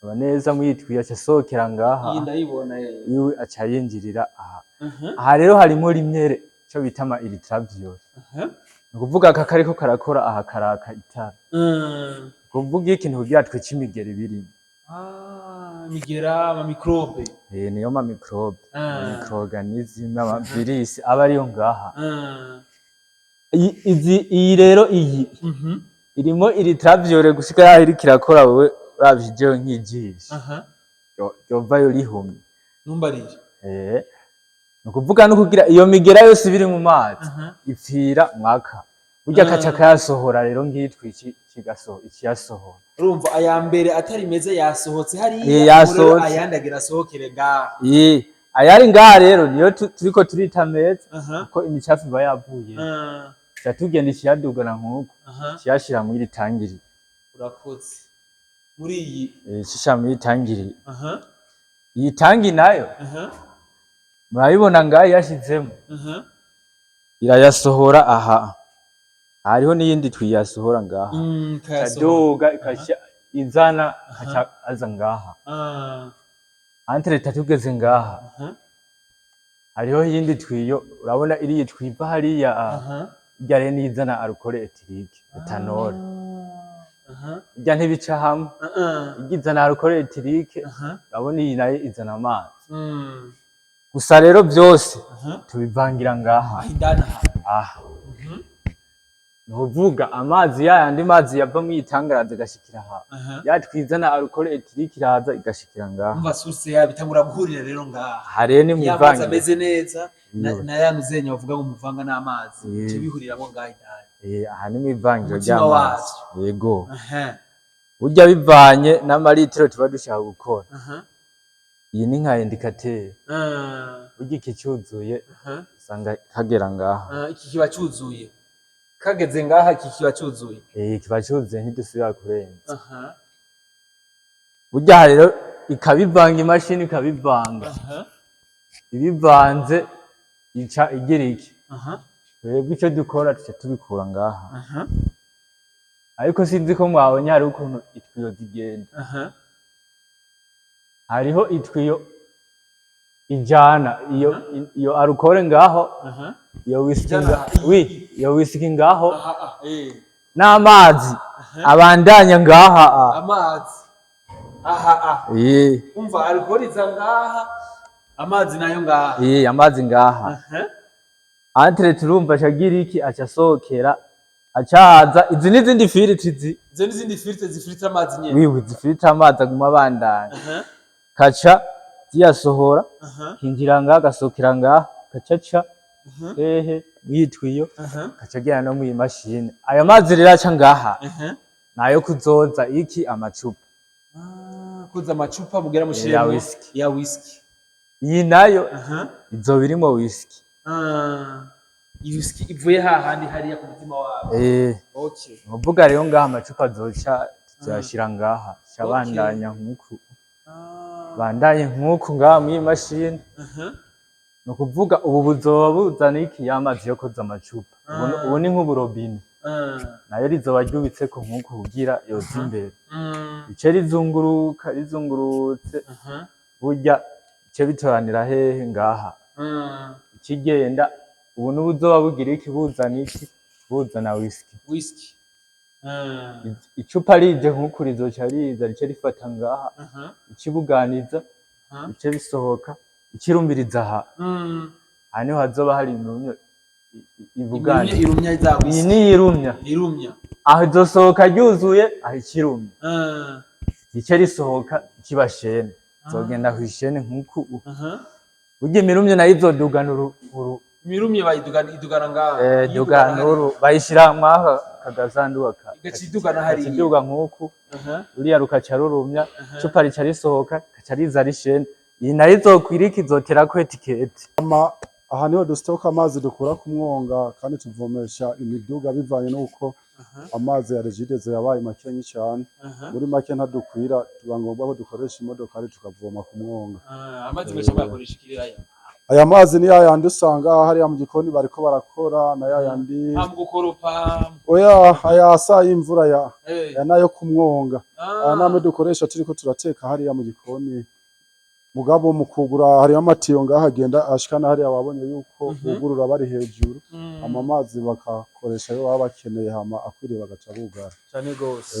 aba neza mwitwiye, aca asohokera ngaha. Iyi ndayibona. Iwe aca yinjirira aha. Aha rero harimo rimyere ico bita ama ultraviolet. Ni ukuvuga aka kariko karakora aha, karaka itara. Kuvuga ikintu kugira twice imigeri birimo. Ah, imigera, ama microbe. Niyo ma microbe, Ah. micro-organisme, ama virus aba ariyo ngaha. Ah. Iyi rero iyi irimo ultraviolet gushika yaho iriko irakora. Wewe uravye jewe nk'ijisho ryovayo rihumye. Numbarire. Ni ukuvuga no kugira iyo migera yose ibiri mu mazi ipfira mwaka. Burya akaca kayasohora rero, ngitwa iki ikiyasohora. Urumva aya mbere atari meza yasohotse hariya. Eh, yasohotse. Ubu rero ayandi agira asohokere ngaha. Ayari ngaha rero niyo turiko turita meza, kuko imicafu iba yavuye. Tuca tugenda ikiyadugana nk'uko, kiyashira muri iri tangiri. Urakoze. Muri iyi. Shisha muri iri tangiri. Iyi tangi nayo murayibona ngaha yashizemo, irayasohora aha. Hariho n'iyindi twiyasohora ngaha. Kayasohora. Ikaduga ikaca izana, akaca aza ngaha. Entre tugeze ngaha, hariho iyindi tuyau, urabona iriya twiva hariya. Irya rero niyo izana alcool éthylique, éthanol. Irya ntibica hamwe. Irya izana alcool éthylique, urabona iyi nayo izana amazi. Gusa rero byose tubivangira ngaha. Aho indani aha? Aha. Ni ukuvuga amazi yayandi, mazi yava mu itangaraza agashikira aha, yatwizana alcool éthylique iraza igashikira ngaha. Umva, source yabo itangura guhurira rero ngaha. Aha rero ni Ya mazi mwivangiro. ameze neza Iyo. na ya nuzenya bavuga ngo muvanga n'amazi, bice bihuriramwo ngaha indani. Aha ni mwivangiro Umutima ry'amazi, yego. Burya bivanye n'amaritiro tuba dushaka gukora, iyi ni nka indicateur. Burya iki cyuzuye, usanga kagera ngaha. Ah, iki kiba cyuzuye, kageze ngaha iki kiba cyuzuye. Kiba cyuzuye, ntidusubira kurenza. Burya aha rero ikabivanga, imashini ikabivanga. Ibivanze ica igira iki? Twebwe icyo dukora, tuca tubikura ngaha. Ariko sinzi ko mwabonye, hariho ukuntu itwiyo zigenda. Hariho itwiyo ijana iyo alcool ngaho, iyo whisky Ijana wi iyo whisky ngaho, Aha, ah, eh. n'amazi abandanya ngaha, ah. Amazi aha, ah. Umva, alcool iza ngaha, amazi nayo ngaha. Amazi ngaha. Entre turumva acagira iki? Aca asohokera, acaza izi n'izindi filtre izi. Izo n'izindi filtre zifiltra amazi nyene. Wiwe, zifiltra amazi aguma abandanya. Kaca ziyasohora, kinjira ngaha, gasohokera ngaha, kacaca hehe? Mwitwiyo. Kaca agera no mw'iyi mashini. Ayo mazi rero aca ngaha nayo kuzoza iki? Amacupa. Ah, koza amacupa mugera mushiremo Ya whisky. Ya whisky. Iyi nayo izoba irimo whisky. Ah, iyi whisky ivuye hahandi hariya ku mutima wawe. Okay. Nukuvuga rero ngaha amacupa azoca tuzayashira ngaha, aca abandanya nk'uku. Bandanye nk'uku ngaha mw'iyi mashini. Ni ukuvuga ubu buzoba buzana iki? Y'amazi yo koza amacupa. Ubu ni nk'uburobine. Nayo rizoba ryubitseko nk'uku kugira yoza imbere. Rice rizunguruka, rizungurutse, burya bice bitoranira hehe? Ngaha. Ikigenda ubu n'ubuzoba bugira iki? Buzana iki? Buzana whisky. Whisky. Ah. Icupa rije nk'uku, rizoca riza rice rifata ngaha, ikibuganiza, bice bisohoka, ikirumiriza aha. Aha niho hazoba hari imirumyo Irumya, ibuganiza. Irumya za Iyi whisky. niyo irumya. Irumya. Aho izosohoka ryuzuye, aho ikirumya, rice risohoka kiba chaîne, zogenda kw'ishene nk'uku. Burya imirumyo nayo izodugana uru. Imirumye bayidugana, idugana ngaha. Eh, Iyidugana dugana hariya. uru bayishira mwaha kagasanduka ka Igaca idugana hariya. Iduga nk'uku, ruriya rukaca rurumya, icupa rica risohoka, kaca riza ari chaîne. Iyi nayo izokwirika, izoterako étiquette. Ama aha niho dustoka amazi dukura ku mwonga, kandi tuvomesha imiduga bivanye n'uko amazi ya Regideso yabaye makenyi cyane. Muri make ntadukwira, tuba ngombwa ko dukoresha imodokari tukavoma ku mwonga. Ah, amazi menshi bayakoresha ikiraya. Aya mazi ni yayandi usanga hariya mu gikoni bariko barakora, na yayandi. Ah, mu gukoropa. Oya, aya asa y'imvura ya aya nayo ku mwonga. Aya namwe dukoresha turiko turateka hariya mu gikoni. Mugabo mu kugura hariyo amatiyo ngaha agenda ashikana hariya, wabonye yuko bugurura bari hejuru, hama amazi bakakoresha ayo baba bakeneye, hama akwiriye bagaca bugara. Cane gose.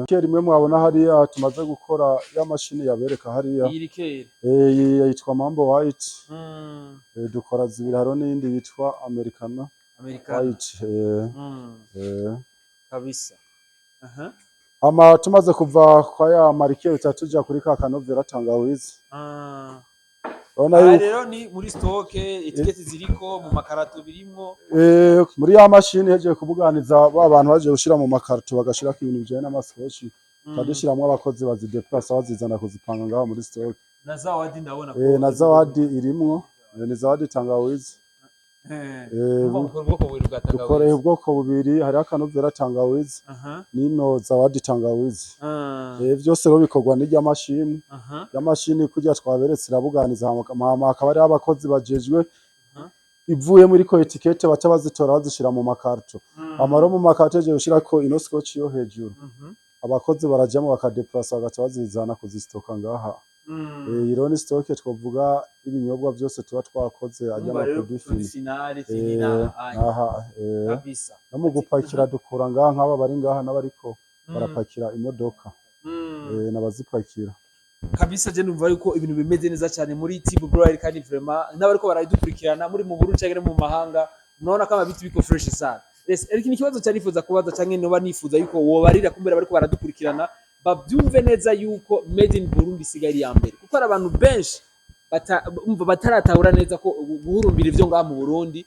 Liqueur imwe mwabona hariya tumaze gukora, ya mashini yabereka hariya. Iyi liqueur. Iyi yitwa Mambo White. Dukora zibiri, hariho n'iyindi yitwa Americana. Americana. White. Kabisa. Aha. Hama tumaze kuva kwa ya ma liqueur, tuja kuri ka kanovera tangawizi. Urabona Aha yuko rero ni muri stock, étiquettes ziriko, mu makarato birimwo. Muri ya mashini hejeje kubuganiza, ba bantu baje gushira mu makarito, bagashirako ibintu bijanye n'amaskoci, tukadushiramwo abakozi bazideplasa bazizana kuzipanga ngaho muri stock. Na zawadi ndabona ko. Na zawadi irimwo, ni zawadi tangawizi. Umva, mukora ubwoko bubiri bwa Dukoreye tangawizi. ubwoko bubiri, hariho akanovera tangawizi nino zawadi tangawizi. Vyose rero bikorwa n'irya mashini. Ya mashini kurya twaberetse irabuganiza, hama hakaba hariho abakozi bajejwe ivuye muri ko étiquette, baca bazitora bazishira mu makarito. Hama rero mu makarito hejeje gushirako ino scotch yo hejuru, abakozi barajamwo bakadeplasa, bagaca bazizana kuzistoka ngaha. Iyi rero ni stock twovuga ibinyobwa vyose tuba twakoze, arya Umva rero, ama produits finis. produit final fini na Aha, kabisa. no mu gupakira dukura ngaha, nk'aba bari ngaha n'abariko. Barapakira imodoka, n'abazipakira. Kabisa, je numva yuko ibintu bimeze neza cyane muri Tibu Brewery, kandi vraiment n'abariko baradukurikirana muri mu Burundi cyangwa mu mahanga, murabona ko amabiti biko fresh sana. Yes, ariko ni ikibazo cyari nifuza kubaza, cyangwa noba nifuza yuko wobarira kumbera bariko baradukurikirana babyumve neza yuko made in Burundi isigaye iri ya mbere, kuko hari abantu benshi umva bataratahura neza ko guhurumbira ivyo ngaha mu Burundi,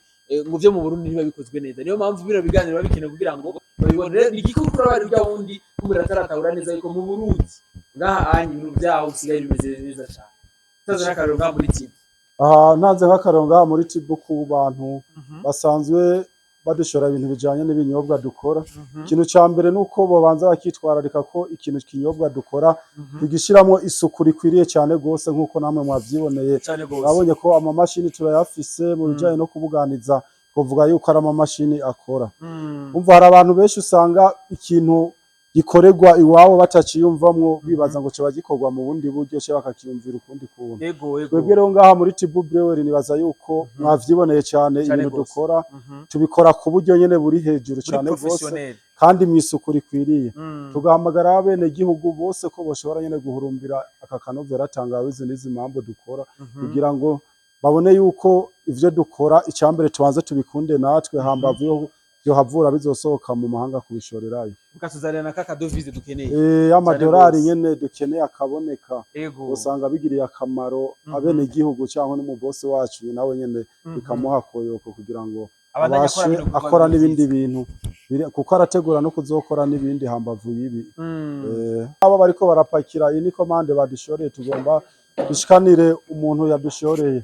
ngo vyo mu Burundi ntiba bikozwe neza. Niyo mpamvu bino biganiro biba bikenewe kugira ngo babibone. Rero ni igikuru bari urya wundi kumbera ataratahura neza yuko mu Burundi ngaha anya ibintu vyaho bisigaye bimeze neza cyane. Utaza n'akarero ngaha muri Tibu. Aha ntanze nk'akarero ngaha muri Tibu ku bantu basanzwe badushora ibintu bijanye n'ibinyobwa dukora, ikintu ca mbere nuko bobanza bakitwararika ko ikintu kinyobwa dukora tugishiramwo isuku rikwiriye cyane gose, nk'uko namwe mwavyiboneye. Cyane gose. Mwabonye ko amamashini turayafise mu bijanye no kubuganiza, kuvuga yuko ari amamashini akora. Umva, hari abantu benshi usanga ikintu gikorerwa iwabo bataciyumvamwo, bibaza ngo kiba gikorwa mu bundi buryo, cyangwa bakakiyumvira ukundi kuntu. Yego yego. Twebwe rero ngaha muri Tibu Brewery nibaza yuko mwavyiboneye cyane Cane ibintu gose. dukora, tubikora ku buryo nyene buri hejuru Muri cyane rwose, professionnel. kandi mu isuku rikwiriye. Tugahamagara abene gihugu bose ko boshobora nyene guhurumbira aka kanovera tangawizi n'izi mambo dukora, kugira ngo babone yuko ivyo dukora, icambere tubanze tubikunde natwe, hambavu yo vyohavura bizosohoka mu mahanga kubishorerayo. Bukatuzanira na kaka devise dukeneye. Amadolari gose. nyene dukeneye akaboneka, usanga bigiriye akamaro abenegihugu cyangwa n'umubosi wacu nawe nyene bikamuha koyoko kugira ngo Abandanye akora abashe bino bikorwa akora byiza. n'ibindi bintu kuko arategura no kuzokora n'ibindi hambavu y'ibi. Abo bariko barapakira, iyi ni commande badushoreye, tugomba dushikanire umuntu yadushoreye.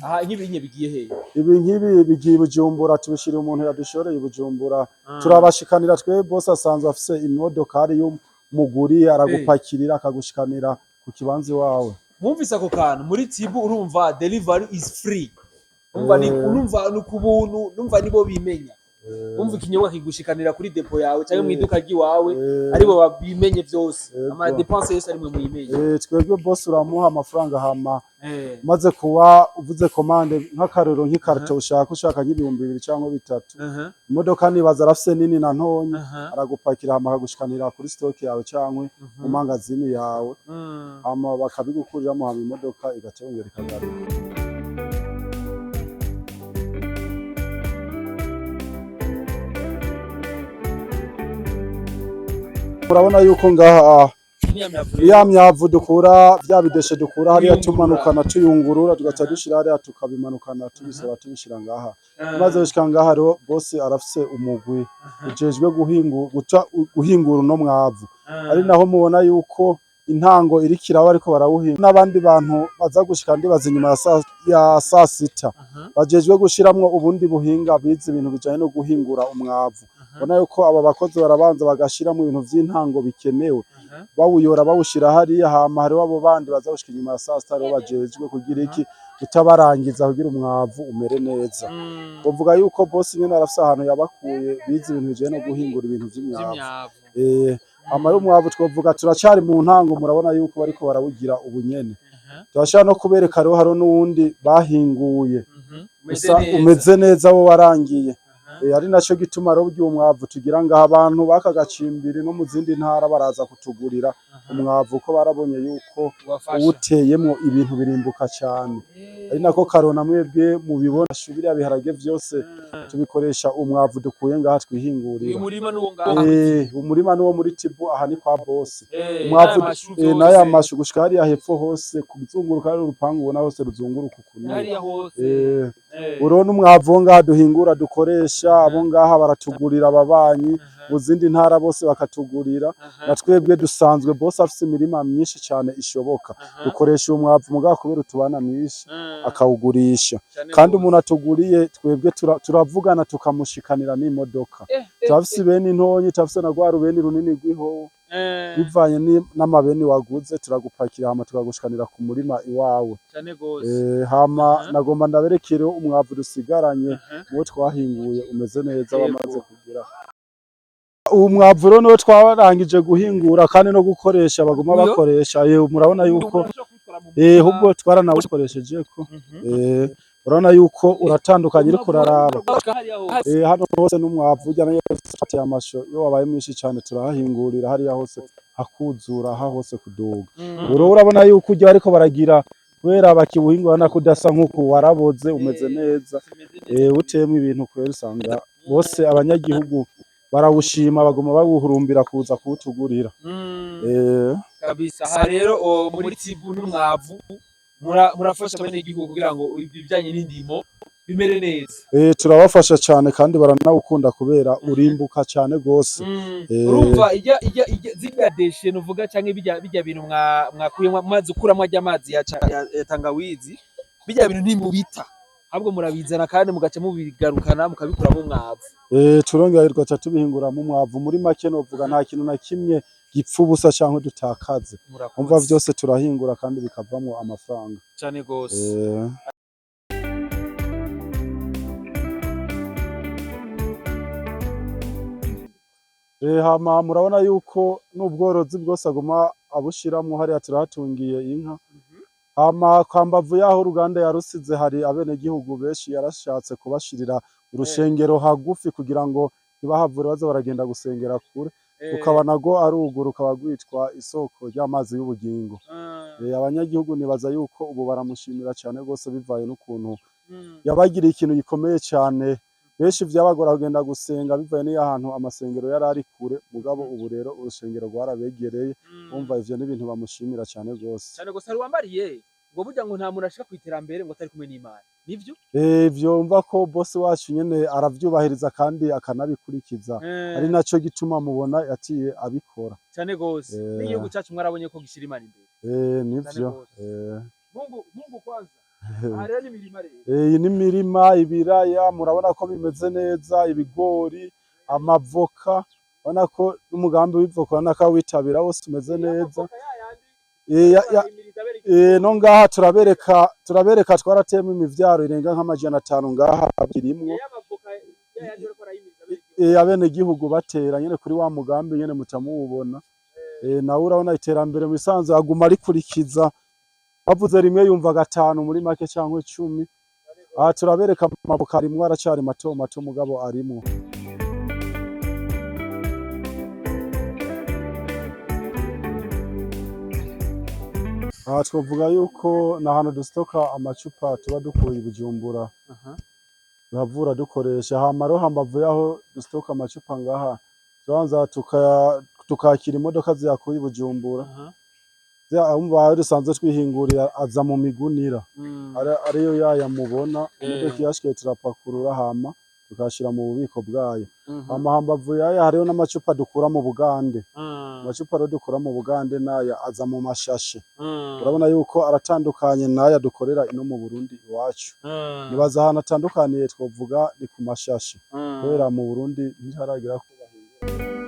Aha nk'ibi nye bigiye hehe? Ibi nk'ibi bigiye i Bujumbura, tubishira umuntu yadushoreye i Bujumbura, turabashikanira twe. Bose asanzwe afise imodokari y'umuguri, aragupakirira akagushikanira ku kibanza iwawe. Mwumvise ako kantu? Muri Tibu urumva delivery is free, urumva ni urumva ni ku buntu, urumva nibo bimenya, umva ikinyobwa kigushikanira kuri dépôt yawe cyangwa mu iduka ry'iwawe, aribo babimenye byose, ama dépenses yose arimwe muyimenye. Twebwe boss uramuha amafaranga, hama umaze kuba uvuze commande, nk'akarero nk'ikarito ushaka nk'ibihumbi 2 cyangwa 3, imodoka nibaza arafise nini na ntonyi, aragupakira hama akagushikanira kuri stock yawe cyangwa mu mangazini yawe, hama bakabigukuriramo, hama imodoka igaca yongera ikagaruka. Murabona yuko ngaha ya myavu dukura, vya bideshe dukura hariya, Tuyungurura. tumanukana tuyungurura, tugaca dushira hariya, tukabimanukana tubisora tubishira ngaha. Maze gushika ngaha rero, bose arafise umugwi ujejwe guca guhingura uno mwavu, ari naho mubona yuko intango iriko iraba, ariko barawuhinga n'abandi bantu baza gushika ndibaza inyuma ya saa sita, bajejwe gushiramwo ubundi buhinga, bize ibintu bijanye no guhingura umwavu. Ubona yuko aba bakozi barabanza bagashiramwo ibintu vy'intango bikenewe, bawuyora bawushira hariya, hama hariho abo bandi baza gushika inyuma ya saa sita rero bajejwe kugira iki, kutabarangiza kugira umwavu umere neza. Bavuga yuko bosi nyene arafise ahantu yabakuye bize ibintu bijanye no guhingura ibintu vy'imyavu. Amara umwavu twovuga turacari mu ntango, murabona yuko bariko barawugira ubunyene. Turashobora no kubereka rero hariho n'uwundi bahinguye usa umeze neza, wo warangiye. Ari naco gituma rero burya umwavu tugira ngaha, abantu b'aka gacimbiri no mu zindi ntara baraza kutugurira umwavu, ko barabonye yuko uwuteyemwo ibintu birimbuka cane. Ari nako karona mwebwe mubibona, biriya biharage vyose tubikoresha umwavu dukuye ngaha twihingurira. Uyu murima n'uwo ngaha? Umurima nuwo muri Tibu, aha ni kwa bosi. Umwavu N'aya mashu n'aya vyose. mashu gushika hariya hepfo hose kuzunguruka, hari urupangu ubona hose ruzunguruka ukuntu. Hariya hose. Urabona umwavu wo ngaha duhingura dukoresha, abo ngaha baratugurira, ababanyi mu zindi ntara bose bakatugurira, na twebwe dusanzwe bose afise imirima myinshi cane ishoboka, dukoresha uwo mwavu mugabo kubera utubana myinshi akawugurisha. Cane Kandi gose. umuntu atuguriye twebwe turavugana tukamushikanira n'imodoka. Turafise ibeni ntonyi, turafise na rwa rubeni runini rw'ihoho, bivanye n'amabeni waguze turagupakira hama tukagushikanira ku murima iwawe. Cane gose. Hama nagomba ndaberekere umwavu dusigaranye muwo twahinguye umeze neza, wamaze kugira. Uwu mwavu rero niwo twarangije guhingura kandi no gukoresha baguma Uyo? bakoresha. Murabona yuko Ushobora kubitwara mu murima. Ahubwo twaranawukoresheje ko Urabona yuko uratandukanye uriko uraraba. Hano hose n'umwavu urya nayo ateye amasho, iyo wabaye mwinshi cane turahahingurira hariya hose hakuzura, aha hose kuduga. Ubu urabona yuko urya bariko baragira kubera bakiwuhingura nako udasa nk'uku waraboze umeze neza. Uteyemwo ibintu kubera usanga bose abanyagihugu barawushima, baguma bawuhurumbira kuza kuwutugurira. Kabisa. Aha rero muri Tibu n'umwavu murafasha abanyagihugu kugira ngo ibijyanye n'indimo bimere neza. Turabafasha cane kandi baranawukunda kubera urimbuka cane gose. Urumva ijya zirya déchets nuvuga canke bijya bintu mwakuyemo amazi, ukuramwo ajya amazi ya tangawizi, bijya bintu ntimubita, ahubwo murabizana kandi mugaca mubigarukana mukabikuramo umwavu. Turongera tugaca tubihinguramwo umwavu. Muri make novuga nta kintu na kimwe gipfa ubusa canke dutakaze. Murakoze. Umva, vyose turahingura kandi bikavamwo amafaranga. Cane gose. Hama murabona yuko n'ubworozi bwose aguma abushiramwo, hariya turahatungiye inka. Hama kwambavu yaho uruganda yarusize hari abenegihugu benshi yarashatse kubashirira urushengero hagufi kugira ngo ntibahavure baza baragenda gusengera kure. Rukaba nago arugu rukaba rwitwa Isoko ry'Amazi y'Ubugingo. Abanyagihugu nibaza yuko ubu baramushimira cane gose bivaye n'ukuntu yabagiriye ikintu gikomeye cane. Benshi vyabagora kugenda gusenga bivaye n'iyo ahantu amasengero yari ari kure, mugabo ubu rero urusengero rwarabegereye. Umva, ivyo ni ibintu bamushimira cane gose. Cane gose. Hari uwambariye ngo burya ngo nta muntu ashika kw'iterambere ngo atari kumwe n'Imana, nivyo? Ivyo mva ko bosi wacu nyene aravyubahiriza kandi akanabikurikiza, ari naco gituma mubona yaciye abikora. Cane gose. N'igihugu cacu mwarabonye ko gishira Imana imbere. Nivyo. Gose. Mungu Mungu kwanza. Aha rero n'imirima rero. Iyi ni imirima, ibiraya murabona ko bimeze neza, ibigori, amavoka, urabona ko n'umugambi w'ivoka urabona ko awitabira wose umeze neza. No ngaha turabereka twarateyemo imivyaro irenga nk'500 ngaha irimwo. Abenegihugu batera nyene kuri wa mugambi nyene muca muwubona. Nawe urabona iterambere mu bisanzwe aguma arikurikiza, bavuze rimwe yumva gatanu muri make canke 10. Aha turabereka amavoka arimwo, aracari mato mato mugabo arimwo. Aha twovuga yuko ni ahantu dustoka amacupa tuba dukuye i Bujumbura, duhavura dukoresha. Hama rero hambavu yaho dustoka amacupa ngaha, turabanza tukakira imodoka ziyakuye i Bujumbura. Umva, ayo dusanzwe twihingurira aza mu migunira, ariyo yaya mubona. Imodoka iyashikiye turapakurura, hama tukayashira mu bubiko bwayo. Hama hambavu yaya hariho n'amacupa dukura mu Bugande. Amacupa rero dukura mu Bugande naya aza mu mashashe. Urabona yuko aratandukanye n'aya dukorera ino mu Burundi iwacu. Nibaza ahantu atandukaniye twovuga ni ku mashashe, kubera mu Burundi ntiharagira ko bahingura.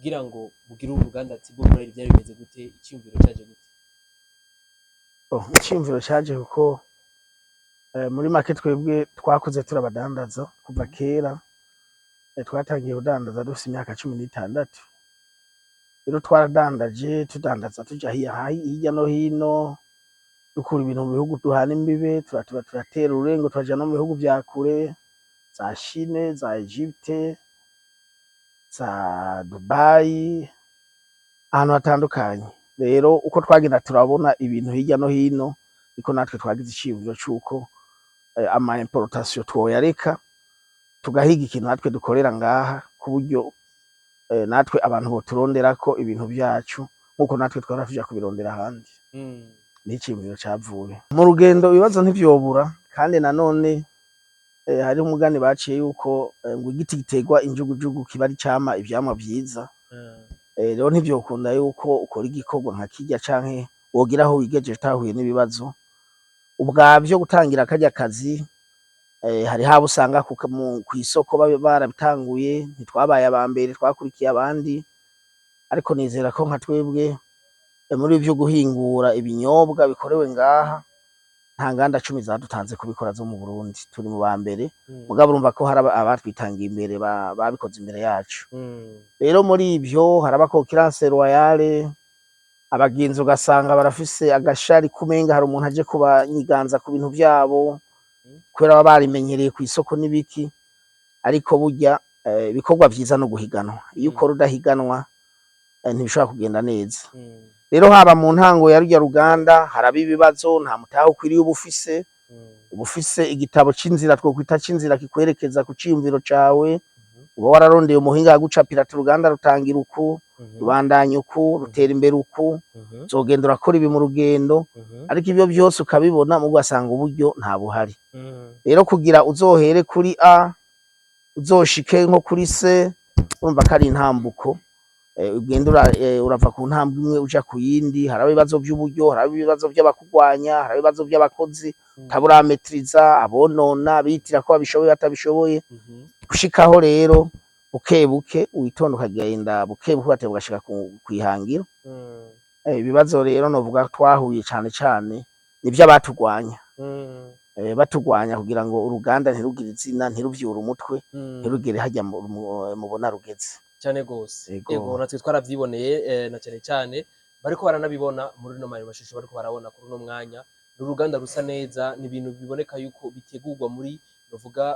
Kugira ngo mugire uruganda Tibo Brewery byari bimeze gute? Icyumviro cyaje gute? Oh, iciyumviro caje kuko muri make twebwe twakuze turabadandaza kuva kera. Twatangiye kudandaza dufise imyaka 16. Rero twaradandaje, tudandaza tuja hirya no hino, dukura ibintu mu bihugu duhana imbibe, turatuba turatera ururengo, turaja no mu bihugu vya kure, za Chine, za Egypte, za Dubai, ahantu hatandukanye. Rero uko twagenda turabona ibintu hirya no hino, niko natwe twagize iciyumviro c'uko ama importation twoyareka, tugahiga ikintu natwe dukorera ngaha, ku buryo natwe abantu boturonderako ibintu vyacu nkuko natwe twahora tuja kubirondera ahandi. Niho iciyumviro cavuye. Mu rugendo ibibazo ntivyobura, kandi nanone hariho umugani baciye yuko ngo igiti giterwa injugujugu kiba ari cama ivyamwa vyiza. Rero ntivyokunda yuko ukora igikorwa nka kirya canke wogira aho wigejeje utahuye n'ibibazo. Ubwavyo gutangira karya kazi, hariho abo usanga kw'isoko barabitanguye, ntitwabaye aba mbere, twakurikiye abandi, ariko nizera ko nka twebwe muri vyo guhingura ibinyobwa bikorewe ngaha. Nta nganda 10 zadutanze kubikora zo mu Burundi, turi mu ba mbere. Mugabo urumva ko hari abatwitangiye imbere, babikoze imbere yacu. Rero muri ivyo haraba concurrence loyale, abagenzi ugasanga barafise agashari kumenga hari umuntu aje kubanyiganza ku bintu vyabo, kubera baba barimenyereye kw'isoko n'ibiki. Ariko burya ibikorwa vyiza no guhiganwa. Iyo ukora udahiganwa, ntibishobora kugenda neza. Rero haba mu ntango ya rurya ruganda haraba ibibazo, nta mutahe ukwiriye uba ufise. Uba ufise igitabo c'inzira, twokwita c'inzira, kikwerekeza ku ciyumviro cawe. Uba wararondeye umuhinga yagucapira ati: "Uruganda rutangira uku, rubandanya uku, rutera imbere uku, uzogenda urakora ibi mu rugendo." Ariko ivyo vyose ukabibona, muga ugasanga uburyo nta buhari. Rero kugira uzohere kuri A uzoshike nko kuri C, urumva ko ari intambuko. Ugenda urava ku ntambwe imwe uja ku yindi. Haraba ibibazo vy'uburyo, haraba ibibazo vy'abakugwanya, haraba ibibazo vy'abakozi utaburametiriza, abonona bitira ko babishoboye batabishoboye. Gushikaho rero buke buke witonda, ukagenda buke buke, ugateba ugashika kw'ihangiro. Ibibazo rero novuga twahuye cane cane ni ivy'abatugwanya, batugwanya kugira ngo uruganda ntirugire izina, ntiruvyure umutwe, ntirugere harya mubona rugeze. Cyane gose. Ego. Ego, natwe twaravyiboneye, na cyane cyane bariko baranabibona muri no mashusho bariko barabona kuri uno mwanya. Ni uruganda rusa neza, ni ibintu biboneka yuko bitegurwa muri bavuga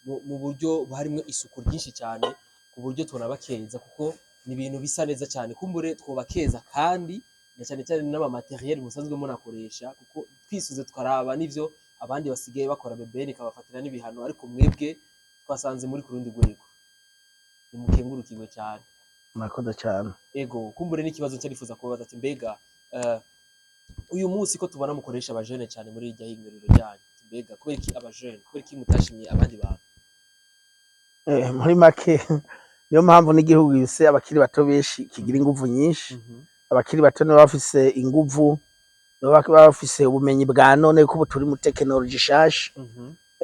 mu buryo harimwo isuku ryinshi cyane, ku buryo tunabakeza kuko ni ibintu bisa neza cyane. Kumbure twobakeza kandi na cyane cyane n'ama matériel musanzwe munakoresha, kuko twisuze tukaraba n'ivyo abandi basigaye bakora, BBN ikabafatira n'ibihano, ariko mwebwe twasanze muri ku rundi rwego. Nimukengurukirwe cyane. Murakoze cyane. Ego, kumbure n'ikibazo ncarifuza kubabaza ati: mbega uyu munsi ko tubona mukoresha abajene cyane muri irya hinguriro ryanyu, ati mbega kubera iki abajene, kubera iki mutashimye abandi bantu? Muri make, niyo mpamvu n'igihugu gifise abakiri bato benshi kigira inguvu nyinshi. Abakiri bato nibo bafise inguvu, nibo baba bafise ubumenyi bwa none, kuko ubu turi mu tekinoloji nshasha.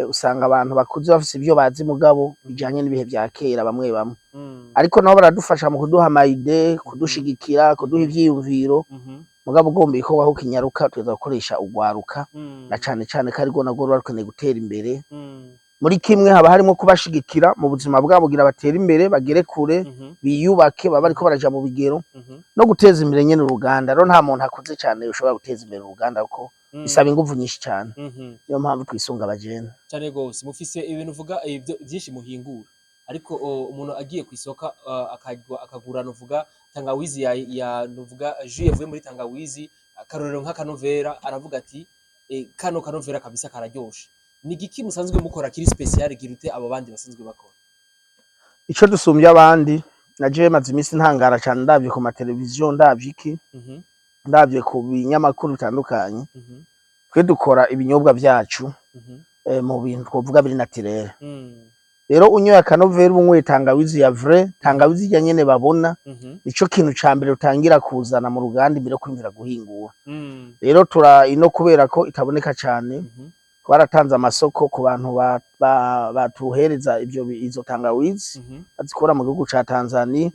Usanga abantu bakuze bafise ivyo bazi, mugabo bijanye n'ibihe vya kera bamwe bamwe. Ariko nabo baradufasha mu kuduha ama idées, kudushigikira, kuduha ivyiyumviro. Mugabo ugomba ibikorwa ko kinyaruka, tuza gukoresha urwaruka, na cane cane ko arirwo narwo ruba rukeneye gutera imbere. Muri kimwe haba harimwo kubashigikira mu buzima bwabo kugira batere imbere, bagere kure, biyubake, baba bariko baraja mu bigero, no guteza imbere nyene uruganda. Rero nta muntu akuze cane ushobora guteza imbere uruganda, kuko bisaba inguvu nyinshi cane. Niyo mpamvu twisunga abajene. Cyane gose. Mufise ibintu uvuga ibyo byinshi muhingura, ariko umuntu agiye ku isoko akagura nuvuga tangawizi ya nuvuga jus yavuye muri tangawizi, akarorero nk'akanovera, aravuga ati: "Kano kanovera kabisa kararyoshe." Ni igiki musanzwe mukora kiri spécial girute abo bandi basanzwe bakora? Ico dusumbya abandi, na jewe maze iminsi ntangara cane ndavye ku mateleviziyo, ndavye iki, ndavye ku binyamakuru bitandukanye. Twe dukora ibinyobwa vyacu mu bintu twovuga biri naturel. Rero unyoye akanovera, uba unyweye tangawizi ya vrai, tangawizi irya nyene babona. Nico kintu ca mbere utangira kuzana mu ruganda imbere yo kwiyumvira guhingura. Rero tura ino kubera ko itaboneka cane, twaratanze amasoko ku bantu batuhereza izo tangawizi, bazikura mu gihugu ca Tanzania.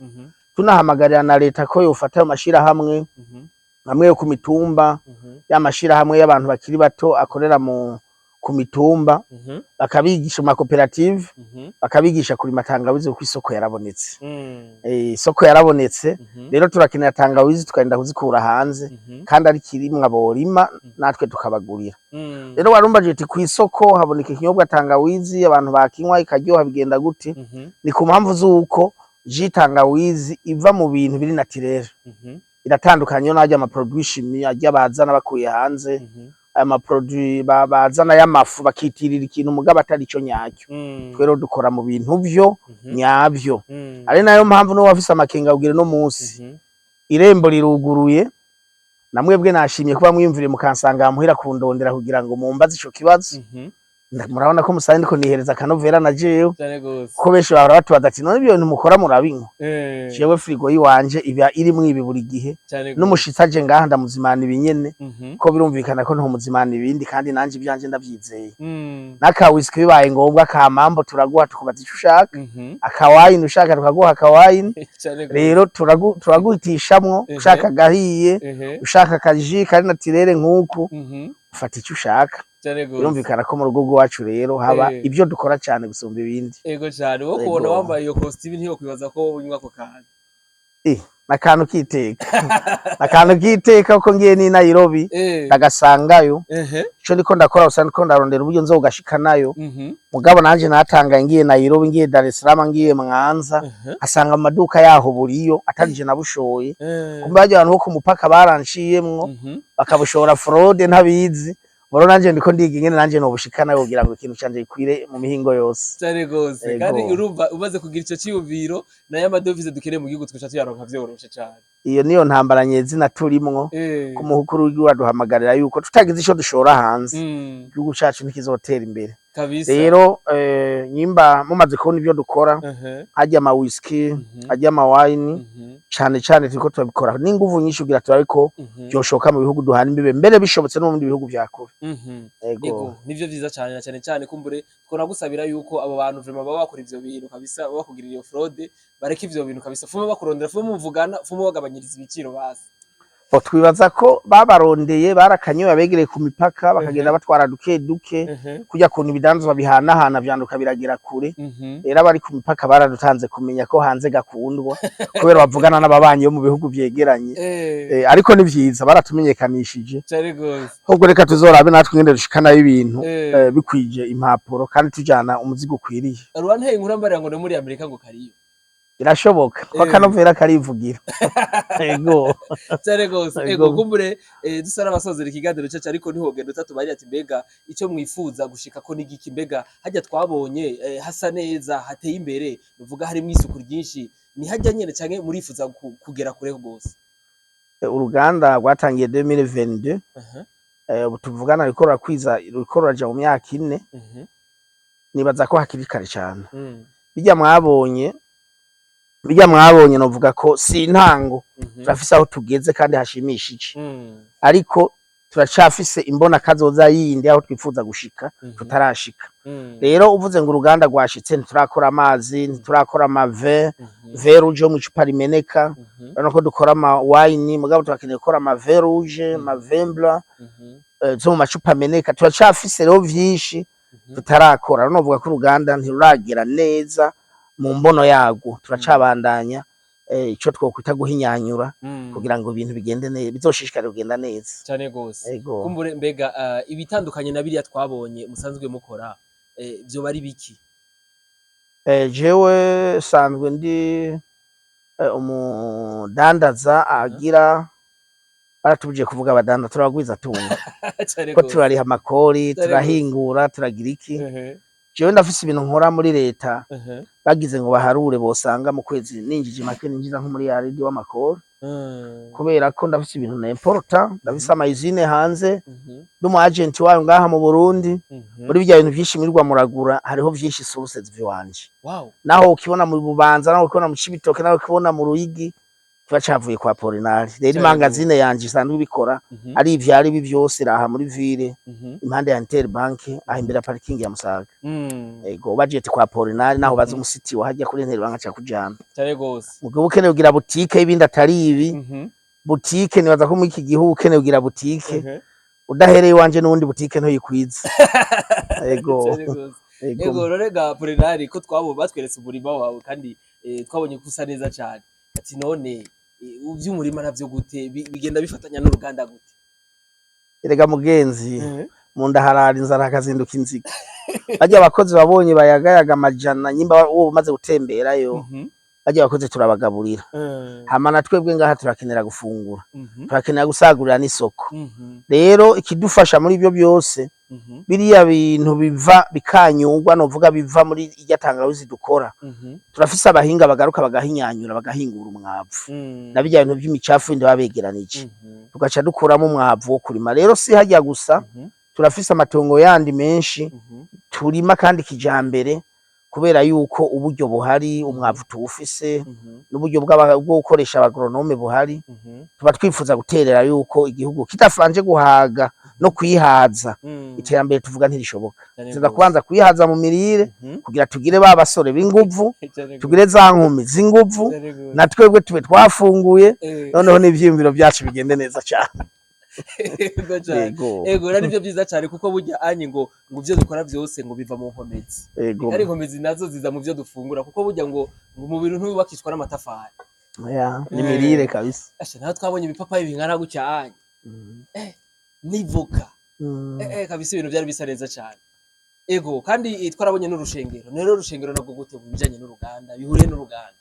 Tunahamagarira na leta ko yofata ayo mashirahamwe amwe yo ku mitumba, ya mashirahamwe y'abantu bakiri bato akorera mu ku mitumba, bakabigisha mu makoperative, bakabigisha kurima tangawizi, kuko isoko yarabonetse. Isoko yarabonetse. Rero turakenera tangawizi, tukarinda kuzikura hanze, kandi ari kirimwa borima natwe tukabagurira. Rero warumbaje uti: kw'isoko haboneka ikinyobwa tangawizi, abantu bakinywa ikaryoha, bigenda gute? Ni ku mpamvu z'uko jus tangawizi iva mu bintu biri naturel. Iratandukanye n'arya ama produit chimie arya bazana bakuye hanze, aya ma produit bazana y'amafu bakitirira ikintu mugabo atari ico nyacyo. Twe rero dukora mu bintu vyo nyavyo, ari nayo mpamvu n'uwo wafise amakenga kugira no munsi irembo riruguruye. Namwebwe nashimye kuba mwiyumvire mukansanga muhira kundondera kugira ngo mumbaze ico kibazo. Murabona ko musanzwe ndiko nihereza akanovera na jewe, Cyane gose. kuko benshi bahora batubaza ati: "None ibyo bintu mukora murabinywa?" Jewe frigo yiwanje iba irimwo ibi buri gihe. Cyane gose. N'umushitsi aje ngaha ndamuzimana ibinyene, ko birumvikana ko ntomuzimana ibindi, kandi nanje ivyanje ndavyizeye. N'aka whisky bibaye ngombwa, ka mambo turaguha, tukubaza ico ushaka. Akawayini ushaka tukaguha akawayini. Cyane gose. Rero turaguhitishamwo. Ushaka agahiye, ushaka akaji kari naturel nk'uku, ufata icyo ushaka. Cyane gose. Birumvikana ko mu rugo rwacu rero haba ibyo dukora cyane gusumba ibindi. Ego cyane, wo Ego. kubona wambaye iyo costume ntiyo ko unywa ako kantu. N'akantu k'iteka, n'akantu k'iteka, kuko ngiye ni Nairobi ndagasangayo. Ico ndiko ndakora gusa, ndiko ndarondera uburyo nzogashikanayo. Mugabo nanje natangaye ngiye Nairobi, ngiye Dar es Salaam, ngiye Mwanza, asanga mu maduka yaho buriyo, atarije nabushoye. Kumbe barya abantu bo ku mupaka baranciyemwo, bakabushora fraude ntabizi. Boro nanje ndiko ndiga ingene nanje nobushikana kugira ngo ikintu canje gikwire mu mihingo yose. Cyane gose. Ego. Kandi urumva umaze kugira ico ciyumviro, nayo amadovize dukeneye mu gihugu tugaca tuyaronka vyoroshe cane. Iyo niyo ntambara nyezina turimwo. Ku mukuru w'igihugu aduhamagarira yuko tutagize ico dushora hanze, igihugu cacu ntikizotera imbere. Rero nyimba mumaze kubona ibyo dukora, harya ama whisky, harya ama wine, cane cane turiko turabikora n'inguvu nyinshi kugira turabe ko vyoshoka mu bihugu duhana imbibe, mbere bishobotse no mu bindi bihugu vya kure. Ego. Ego, nivyo vyiza cane, na cane cane kumbure twonagusabira yuko abo bantu vraiment baba bakora ivyo bintu kabisa, baba bakugirira iyo fraude, bareke ivyo bintu kabisa, fume bakurondera, fume muvugana, fume bagabanyiriza ibiciro basi. Bo twibaza ko babarondeye barakanyoye abegereye ku mipaka, bakagenda batwara duke duke, kurya kuntu ibidanzwa bihanahana vyanduka biragera kure. Rero abari ku mipaka baradutanze kumenya ko hanze gakundwa kubera bavugana n'ababanyi bo mu bihugu vyegeranye. Ariko ni vyiza baratumenyekanishije. Cane gose. Ahubwo reka tuzorabe natwe ingene dushikanayo ibintu bikwije impapuro kandi tujana umuzigo ukwiriye. Rwanteye inkuru mbarira ngo no muri Amerika ngo kariyo. Birashoboka ko akanovera karivugira. Ego. Cyane gose. Ego. Ego, kumbure dusa n'abasozera ikiganiro cacu, ariko ntihogenda utatubarira ati: mbega ico mwifuza gushika ko n'igiki? Mbega hajya twabonye hasa neza, hateye imbere, nuvuga harimwo isuku ryinshi, ni hajya nyene canke murifuza kugera kure gose? Uruganda rwatangiye 2022. Ubu tuvugana ruriko rurakwiza, ruriko ruraja mu myaka 4. Nibaza ko hakiri kare cane. Bijya mwabonye novuga ko si intango. Turafise aho tugeze kandi hashimishije, ariko turacafise imbona kazoza yindi aho twifuza gushika tutarashika. Rero uvuze ngo uruganda rwashitse, ntiturakora amazi, ntiturakora amavin, vin rouge yo mw'icupa rimeneka. Urabona ko dukora ama wine, mugabo turakeneye gukora ama vin rouge, ama vin blanc zo mu macupa ameneka. Turacafise rero vyinshi tutarakora. Rero novuga ko uruganda ntiruragera neza mu mbono yarwo, turacabandanya ico twokwita guhinyanyura kugira ngo ibintu bigende neza, bizoshishikare kugenda neza. Cyane gose. Ego. Kumbure mbega ibitandukanye na biriya twabonye musanzwe mukora, vyoba ari biki? Jewe sanzwe ndi umudandaza agira, baratubujije kuvuga abadandaza, turabagwiza tunga Cane ko gose. turariha amakori, Cane gose. turahingura, turagira iki. Jewe ndafise ibintu nkora muri leta, bagize ngo baharure bosanga mu kwezi ninjije make ninjiza nko muri yaridi w'amakori, kubera ko ndafise ibintu n'importa, ndafise ama usine hanze, ndi umu agent wayo ngaha mu Burundi. Muri birya bintu vyinshi mwirirwa muragura, hariho vyinshi sources ziwanje. Naho ukibona mu Bubanza, naho ukibona mu Cibitoke, naho ukibona mu Ruyigi, kiba cavuye kwa Polinari. Rero imangazine yanje isanzwe ibikora, ari ivyari ibi vyose, raha muri ville, impande ya Interbank, aho imbere ya parking ya Musaga. Ego, budget kwa Polinari, naho baza umusiti wahajya kuri Interbank aca kujana. Cane gose. Mugabo ukeneye kugira boutique y'ibindi atari ibi, boutique nibaza ko muri iki gihugu ukeneye kugira boutique udahereye iwanje n'ubundi boutique ntuyikwiza. Ego. Cane gose. Ego. Ego, rero ga Polinari, ko twabo batweretse umurima wawe kandi twabonye ko usa neza cane, ati none ivy'umurima navyo gute bigenda bifatanya n'uruganda gute? Erega mugenzi, mu nda harara inzara hakazinduka inziga. Barya abakozi babonye bayagayaga amajana, nyimba wowe umaze gutemberayo, barya abakozi turabagaburira. Hama na twebwe ngaha turakenera gufungura, turakenera gusagurira n'isoko. Rero ikidufasha muri ibyo byose, biriya bintu biva bikanyurwa, novuga biva muri irya tangawizi dukora, turafise abahinga bagaruka bagahinyanyura, bagahingura umwavu na birya bintu vy'imicafu bindi baba begeranije, tugaca dukuramo umwavu wo kurima. Rero si harya gusa, turafise amatongo yandi menshi. Turima kandi kijambere, kubera yuko uburyo buhari, umwavu tuwufise, n'uburyo bwo gukoresha aba agronome buhari. Tuba twifuza guterera yuko igihugu kitafanje guhaga no kwihaza, iterambere tuvuga ntirishoboka. Tuza kubanza kwihaza mu mirire kugira tugire ba basore b'inguvu, tugire za nkumi z'inguvu, na twebwe tube twafunguye, noneho n'ivyiyumviro vyacu bigende neza cane. Yego cane. Yego. Ego, rero nivyo vyiza cane, kuko burya anye ngo ivyo dukora vyose ngo biva mu nkomezi. Kandi inkomezi nazo ziza mu vyo dufungura, kuko burya ngo umubiri ntiwubakishwa n'amatafari. Ya, n'imirire kabisa. Asha, naho twabonye ibipapayi bingana gutya anye, n'ivoka. Kabisa ibintu byari bisa neza cyane. Ego, kandi twarabonye n'urushengero. Rero urushengero nabwo gute mu bijanye n'uruganda, bihuriye n'uruganda?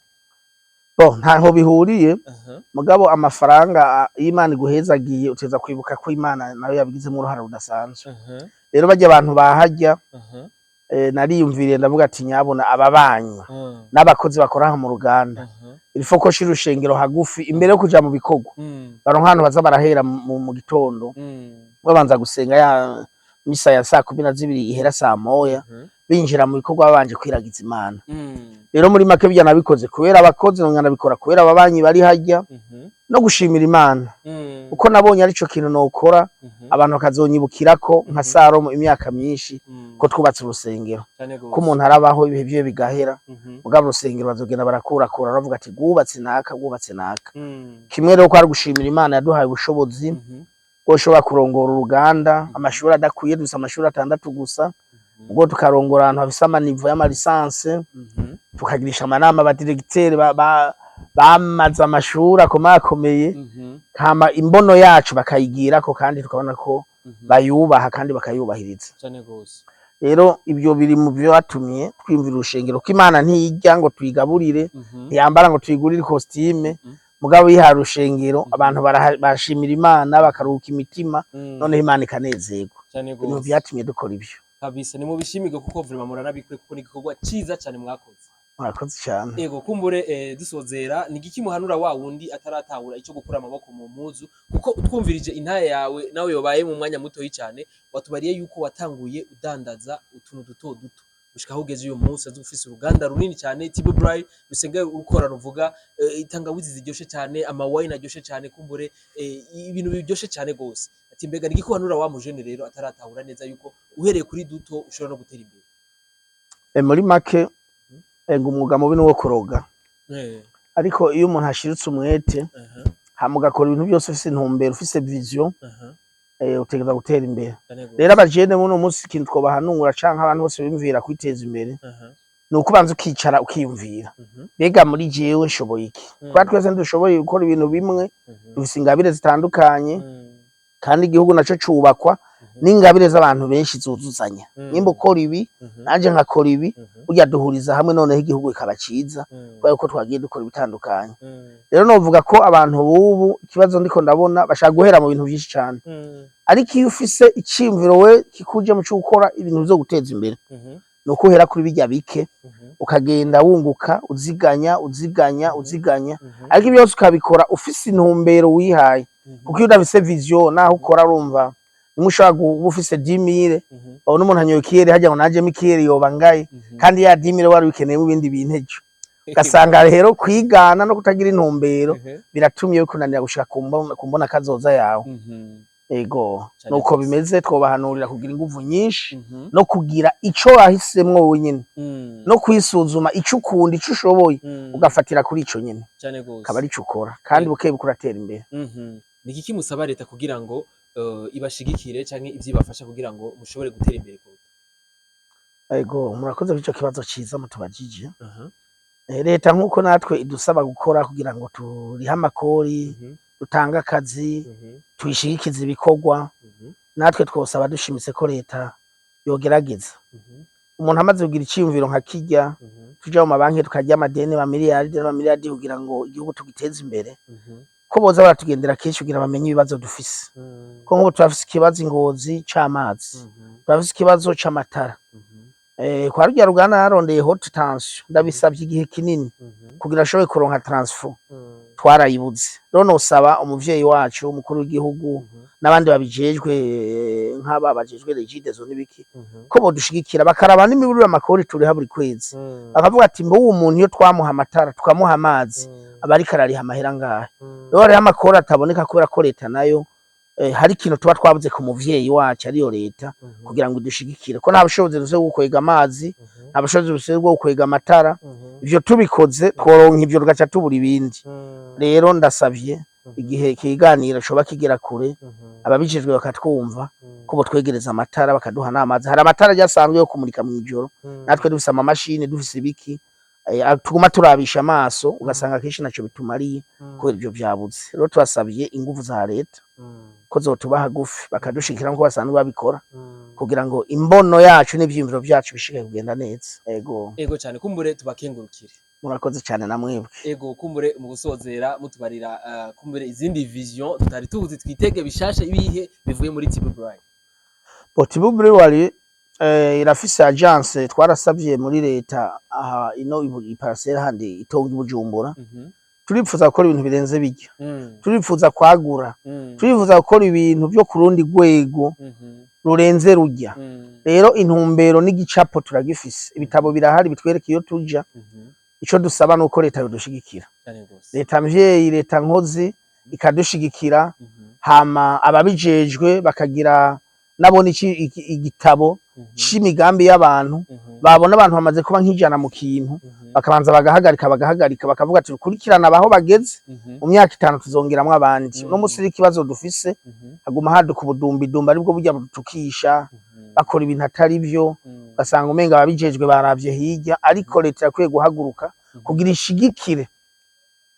Bo, ntaho bihuriye. Mugabo amafaranga iyo Imana iguhezagiye, uteza kwibuka ko Imana nayo yabigizemo uruhara rudasanzwe. Rero barya abantu bahajya, nariyumviriye, ndavuga ati nyabona ababanyi n'abakozi bakora aha mu ruganda, il faut ko shira urushengero hagufi imbere yo kuja mu bikorwa, baronka ahantu baza barahera mu gitondo, babanza gusenga ya misa ya saa 12 ihera saa 1, binjira mu bikorwa babanje kwiragiza Imana. Rero muri make bijya nabikoze kubera abakozi, nongera nabikora kubera ababanyi bari hajya, no gushimira Imana, kuko nabonye arico kintu nokora abantu bakazonyibukirako nka Salomo imyaka myinshi, ko twubatse urusengero. Cane Ko gose. umuntu arabaho, ibihe vyiwe bigahera, mugabo urusengero bazogenda barakurakura bavuga ati rwubatse naka, rwubatse naka. Kimwe rero ko ari gushimira Imana yaduhaye ubushobozi bwo ushobora kurongora uruganda, amashuri adakwiye, dufise amashuri 6 gusa, ubwo tukarongora ahantu hafise ama niveau y'ama licence, tukagirisha amanama aba directeur bamaze amashuri akomakomeye, hama imbono yacu bakayigirako, kandi tukabona ko bayubaha kandi bakayubahiriza. Cane gose. Rero ibyo biri mu vyatumye twiyumvira urushengero, ko Imana ntiyirya ngo tuyigaburire, ntiyambara ngo tuyigurire costume, mugabo yihaye urushengero, abantu barashimira Imana, bakaruhuka imitima, noneho Imana ikanezerwa. Cane Ibintu gose. vyatumye dukora ivyo. Kabisa, ni mubishimirwe, kuko vraiment muranabikwiye, kuko ni igikorwa ciza cane mwakoze. Murakoze cane. Ego, kumbure dusozera, ni igiki muhanura wa wundi ataratahura ico gukura amaboko mu mpuzu? Kuko utwumvirije intaye yawe, nawe yobaye mu mwanya mutoyi cyane, watubariye yuko watanguye udandaza utuntu duto duto gushika aho ugeze uyu munsi, azi ufise uruganda runini cyane, Tibo Bright, rusenga rukora, ruvuga itangawizi ziryoshe cyane, amawine aryoshe cyane, kumbure ibintu biryoshe cyane gose. Ati mbega ni igiki uhanura wa mujene rero ataratahura neza yuko uhereye kuri duto ushobora no gutera imbere? Muri make, ngo umwuga mubi ni uwo kuroga, ariko iyo umuntu ashiritse umwete, hama ugakora ibintu byose ufise intumbero, ufise vision, utegerezwa gutera imbere. Cane gose. Rero abajene muno munsi, ikintu twobahanura canke abantu bose biyumvira kwiteza imbere, ni uko ubanza ukicara ukiyumvira: mbega muri jewe nshoboye iki? Kuba twese ntidushoboye gukora ibintu bimwe, dufise ingabire zitandukanye, kandi igihugu naco cubakwa n'ingabire z'abantu benshi zuzuzanya. Nimba ukora ibi, nanje nkakora ibi, burya duhuriza hamwe, noneho igihugu kikaba ciza, kubera ko twagiye dukora ibitandukanye. Rero novuga ko abantu bubu, ikibazo ndiko ndabona, bashaka guhera mu bintu vyinshi cane, ariko iyo ufise iciyumviro we kikuje mu co gukora ibintu vyo guteza imbere, ni uko uhera kuri birya bike, ukagenda wunguka, uziganya, uziganya, uziganya, ariko ibyo byose ukabikora ufise intumbero wihaye, kuko iyo udafise vision, naho ukora, urumva nimwe ushobora kuba ufise 10 000, babona umuntu anyoye ikiyeri harya ngo najemo ikiyeri yoba ngaye, kandi ya 10 000 wari ubikeneyemo ibindi bintu ejo. Ugasanga rero kwigana no kutagira intumbero biratumye bikunanira gushika ku mbona kazoza yawe. Ego. Cane Nuko gose. bimeze. Twobahanurira kugira inguvu nyinshi no kugira ico wahisemwo wenyene, no kwisuzuma ico ukunda, ico ushoboye, ugafatira kuri ico nyene, Cane gose. akaba arico ukora, kandi buke buke uratera imbere. Ni iki musaba leta kugira ngo ibashigikire canke ivyibafasha kugira ngo mushobore gutera imbere kuruta? Ego, murakoze kuri ico kibazo ciza mutubajije. Leta, nk'uko natwe idusaba gukora kugira ngo turihe amakori, dutange akazi, tuyishigikize ibikorwa, natwe twosaba dushimitse ko leta yogerageza, umuntu amaze kugira iciyumviro nka kirya, tuja mu mabanki tukarya amadeni, amamiliyaridi n'amamiliyaridi, kugira ngo igihugu tugiteze imbere, ko boza baratugendera kenshi kugira bamenye ibibazo dufise. Ko nk'ubu turafise ikibazo i Ngozi c'amazi, turafise ikibazo c'amatara. Kwa rurya ruganda narondeye haute tension, ndabisavye igihe kinini kugira ashobore kuronka transfo. Twarayibuze. Rero nosaba umuvyeyi wacu, umukuru w'igihugu, n'abandi babijejwe, nk'aba bajejwe Regideso n'ibiki, ko bodushigikira, bakaraba n'imiburire amakori turiha buri kwezi, bakavuga ati: "Mbe uwo muntu, iyo twamuha amatara, tukamuha amazi, aba ariko arariha amahera ngahe?" Rero hariho amakori ataboneka kubera ko leta nayo, hari ikintu tuba twabuze ku muvyeyi wacu, ariyo leta, kugira ngo idushigikire, ko nta bushobozi dufise bwo gukwega amazi, nta bushobozi dufise bwo gukwega amatara. Ivyo tubikoze, tworonka ivyo, tugaca tubura ibindi. Rero ndasavye, igihe ikiganiro coba kigera kure, ababijejwe bakatwumva, ko botwegereza amatara, bakaduha n'amazi. Hari amatara aje asanzwe yo kumurika mw'ijoro, natwe dufise amamashini, dufise ibiki, tuguma turabisha amaso, ugasanga kenshi naco bitumariye kubera ivyo vyabuze. Rero turasavye inguvu za leta ko zotuba hagufi, bakadushigikira nkuko basanzwe babikora, kugira ngo imbono yacu n'ivyiyumviro vyacu bishike kugenda neza. Ego. Ego cyane, kumbure tubakengurukire. Murakoze cyane namwebwe. Ego, kumbure mu gusozera, mutubarira kumbure izindi vision tutari tuzi, twitege bishasha ibihe bivuye muri Tibu Brewery. Tibu Brewery irafise agence. Twarasavye muri leta aha ino iparcelle handi itonga i Bujumbura. Turipfuza gukora ibintu birenze bijya. Turipfuza kwagura. Turifuza gukora ibintu vyo ku rundi rwego rurenze rujya. Rero intumbero n'igicapo turagifise, ibitabo birahari bitwereka iyo tuja. Ico dusaba nuko leta yodushigikira. Cyane gose. Leta mvyeyi, leta nkozi, ikadushigikira, hama ababijejwe bakagira nabona igitabo c'imigambi y'abantu. Babona abantu bamaze kuba nk'100 mu kintu, bakabanza bagahagarika, bakavuga ati: "Kurikirana abaho bageze, mu myaka 5 tuzongeramwo abandi." Uno musi rero ikibazo dufise, haguma haduka ubudumbidumbi, aribwo burya budutukisha, bakora ibintu atari vyo, ugasanga umenga ababijejwe baravye hirya. Ariko leta irakwiye guhaguruka kugira ishigikire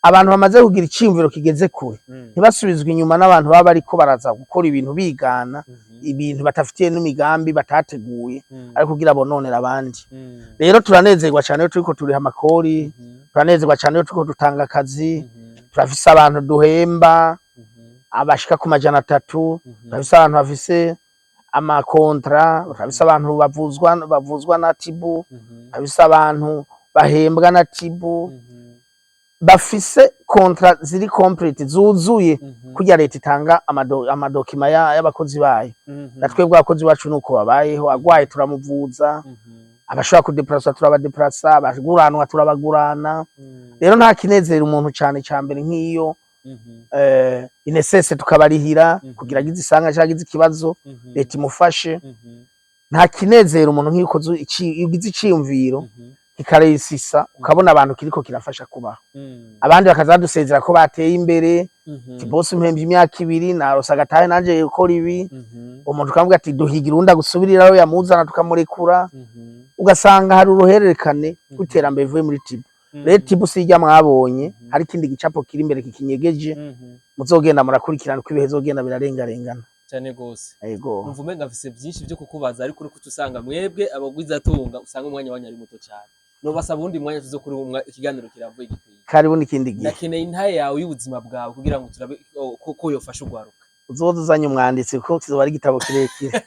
abantu bamaze kugira iciyumviro kigeze kure, ntibasubizwe inyuma n'abantu baba bariko baraza gukora ibintu bigana, ibintu batafitiye n'imigambi, batateguye, ariko kugira bononera abandi. Rero turanezerwa cyane iyo turiko turiha amakori, turanezerwa cyane iyo turiko dutanga akazi. Turafise abantu duhemba abashika ku 300, turafise abantu bafise amakontra, turafise abantu bavuzwa na Tibu, turafise abantu bahembwa na Tibu, bafise contrat ziri complètes, zuzuye. Kurya leta itanga amadokima y'abakozi bayo, na twebwe abakozi bacu nuko babayeho. Agwaye turamuvuza, abashobora kudeplasa turabadeplasa, abaguranwa turabagurana. Rero nta kinezera umuntu cane ca mbere nk'iyo INSS tukabarihira, kugira agize isanga canke agize ikibazo, leta imufashe. Nta kinezera umuntu nk'iyo ukoze iyo ugize iciyumviro kikaresisa, ukabona abantu kiriko kirafasha kubaho, abandi bakaza badusezera ko bateye imbere, ati: "Boss, mpembye imyaka 2, narose agatahe nanje gukora ibi." Umuntu ukavuga ati: "Duhigira uwundi agusubiriraho." Yamuzana tukamurekura, ugasanga hari uruhererekane rw'iterambere rivuye muri Tibu. Rero Tibu si irya mwabonye, hari ikindi gicapo kiri imbere kikinyegeje, muzogenda murakurikirana uko ibihe bizogenda birarengarengana. Cyane gose. Ego. Numva umenga mfise byinshi byo kukubaza, ariko uriko usanga mwebwe abagwizatunga usanga umwanya wanyu ari muto cyane. Nobasaba uwundi mwanya tuzo kuri ikiganiro kirambuye gikwiye. Karibu n'ikindi gihe. Ndakeneye intahe yawe y'ubuzima bwawe kugira ngo turabe ko yofasha ugwaruka. Uzoza uzanye umwanditsi, kuko kizoba ari igitabo kirekire.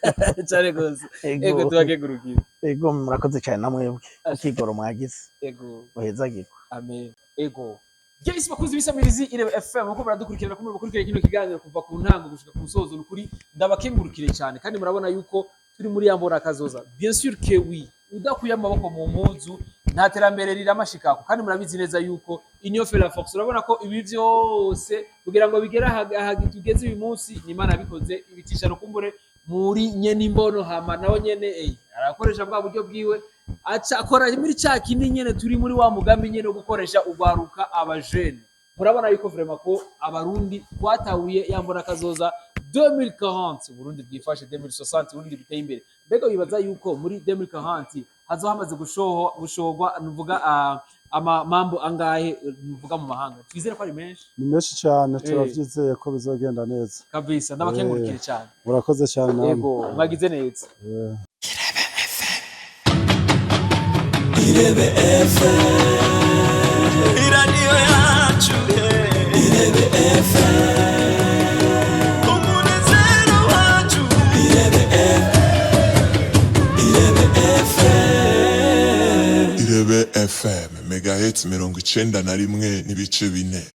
Cyane gose. Ego. Ego, tubakegurukiye. Ego, murakoze cyane namwebwe ukigoro mwagize. Ego. Muhezagirwe. Amen, ego. Yes, bakunzi b'isamirizi Irebe FM, uko muradukurikirana, kumwe bakurikirana kino kiganiro kuva ku ntango gushika ku musozo, nukuri ndabakengurukire cyane. Kandi murabona yuko turi muri ya mbona kazoza. Bien sûr que oui, udakuye amaboko mu mpuzu nta terambere riramashikako. Kandi murabizi neza yuko union fait la force. Urabona ko ibi vyose kugira ngo bigere aha tugeze uyu munsi, ni Imana yabikoze, ibicisha rukumbure muri nyene imbono. Hama nawe nyene arakoresha bwa buryo bwiwe, aca akora muri ca kindi nyene, turi muri wa mugambi nyene wo gukoresha ugwaruka, abajene. Murabona yuko vraiment ko abarundi twatahuye ya mbona kazoza 2040, Burundi bwifashe, 2060, Burundi biteye imbere. Mbega wibaza yuko muri 2040 hazoba hamaze gushogwa nuvuga ama mambo angahe, nuvuga mu mahanga? Twizere ko ari menshi. Ni menshi cyane, turavyizeye ko bizogenda neza. Kabisa, ndabakengurukire cyane. Murakoze cyane namwe. Yego, mwagize neza. Irebe FM, iradiyo yacu, Irebe FM, umunezero wacu, Irebe FM, Irebe FM. Irebe FM, megahertz 91.4.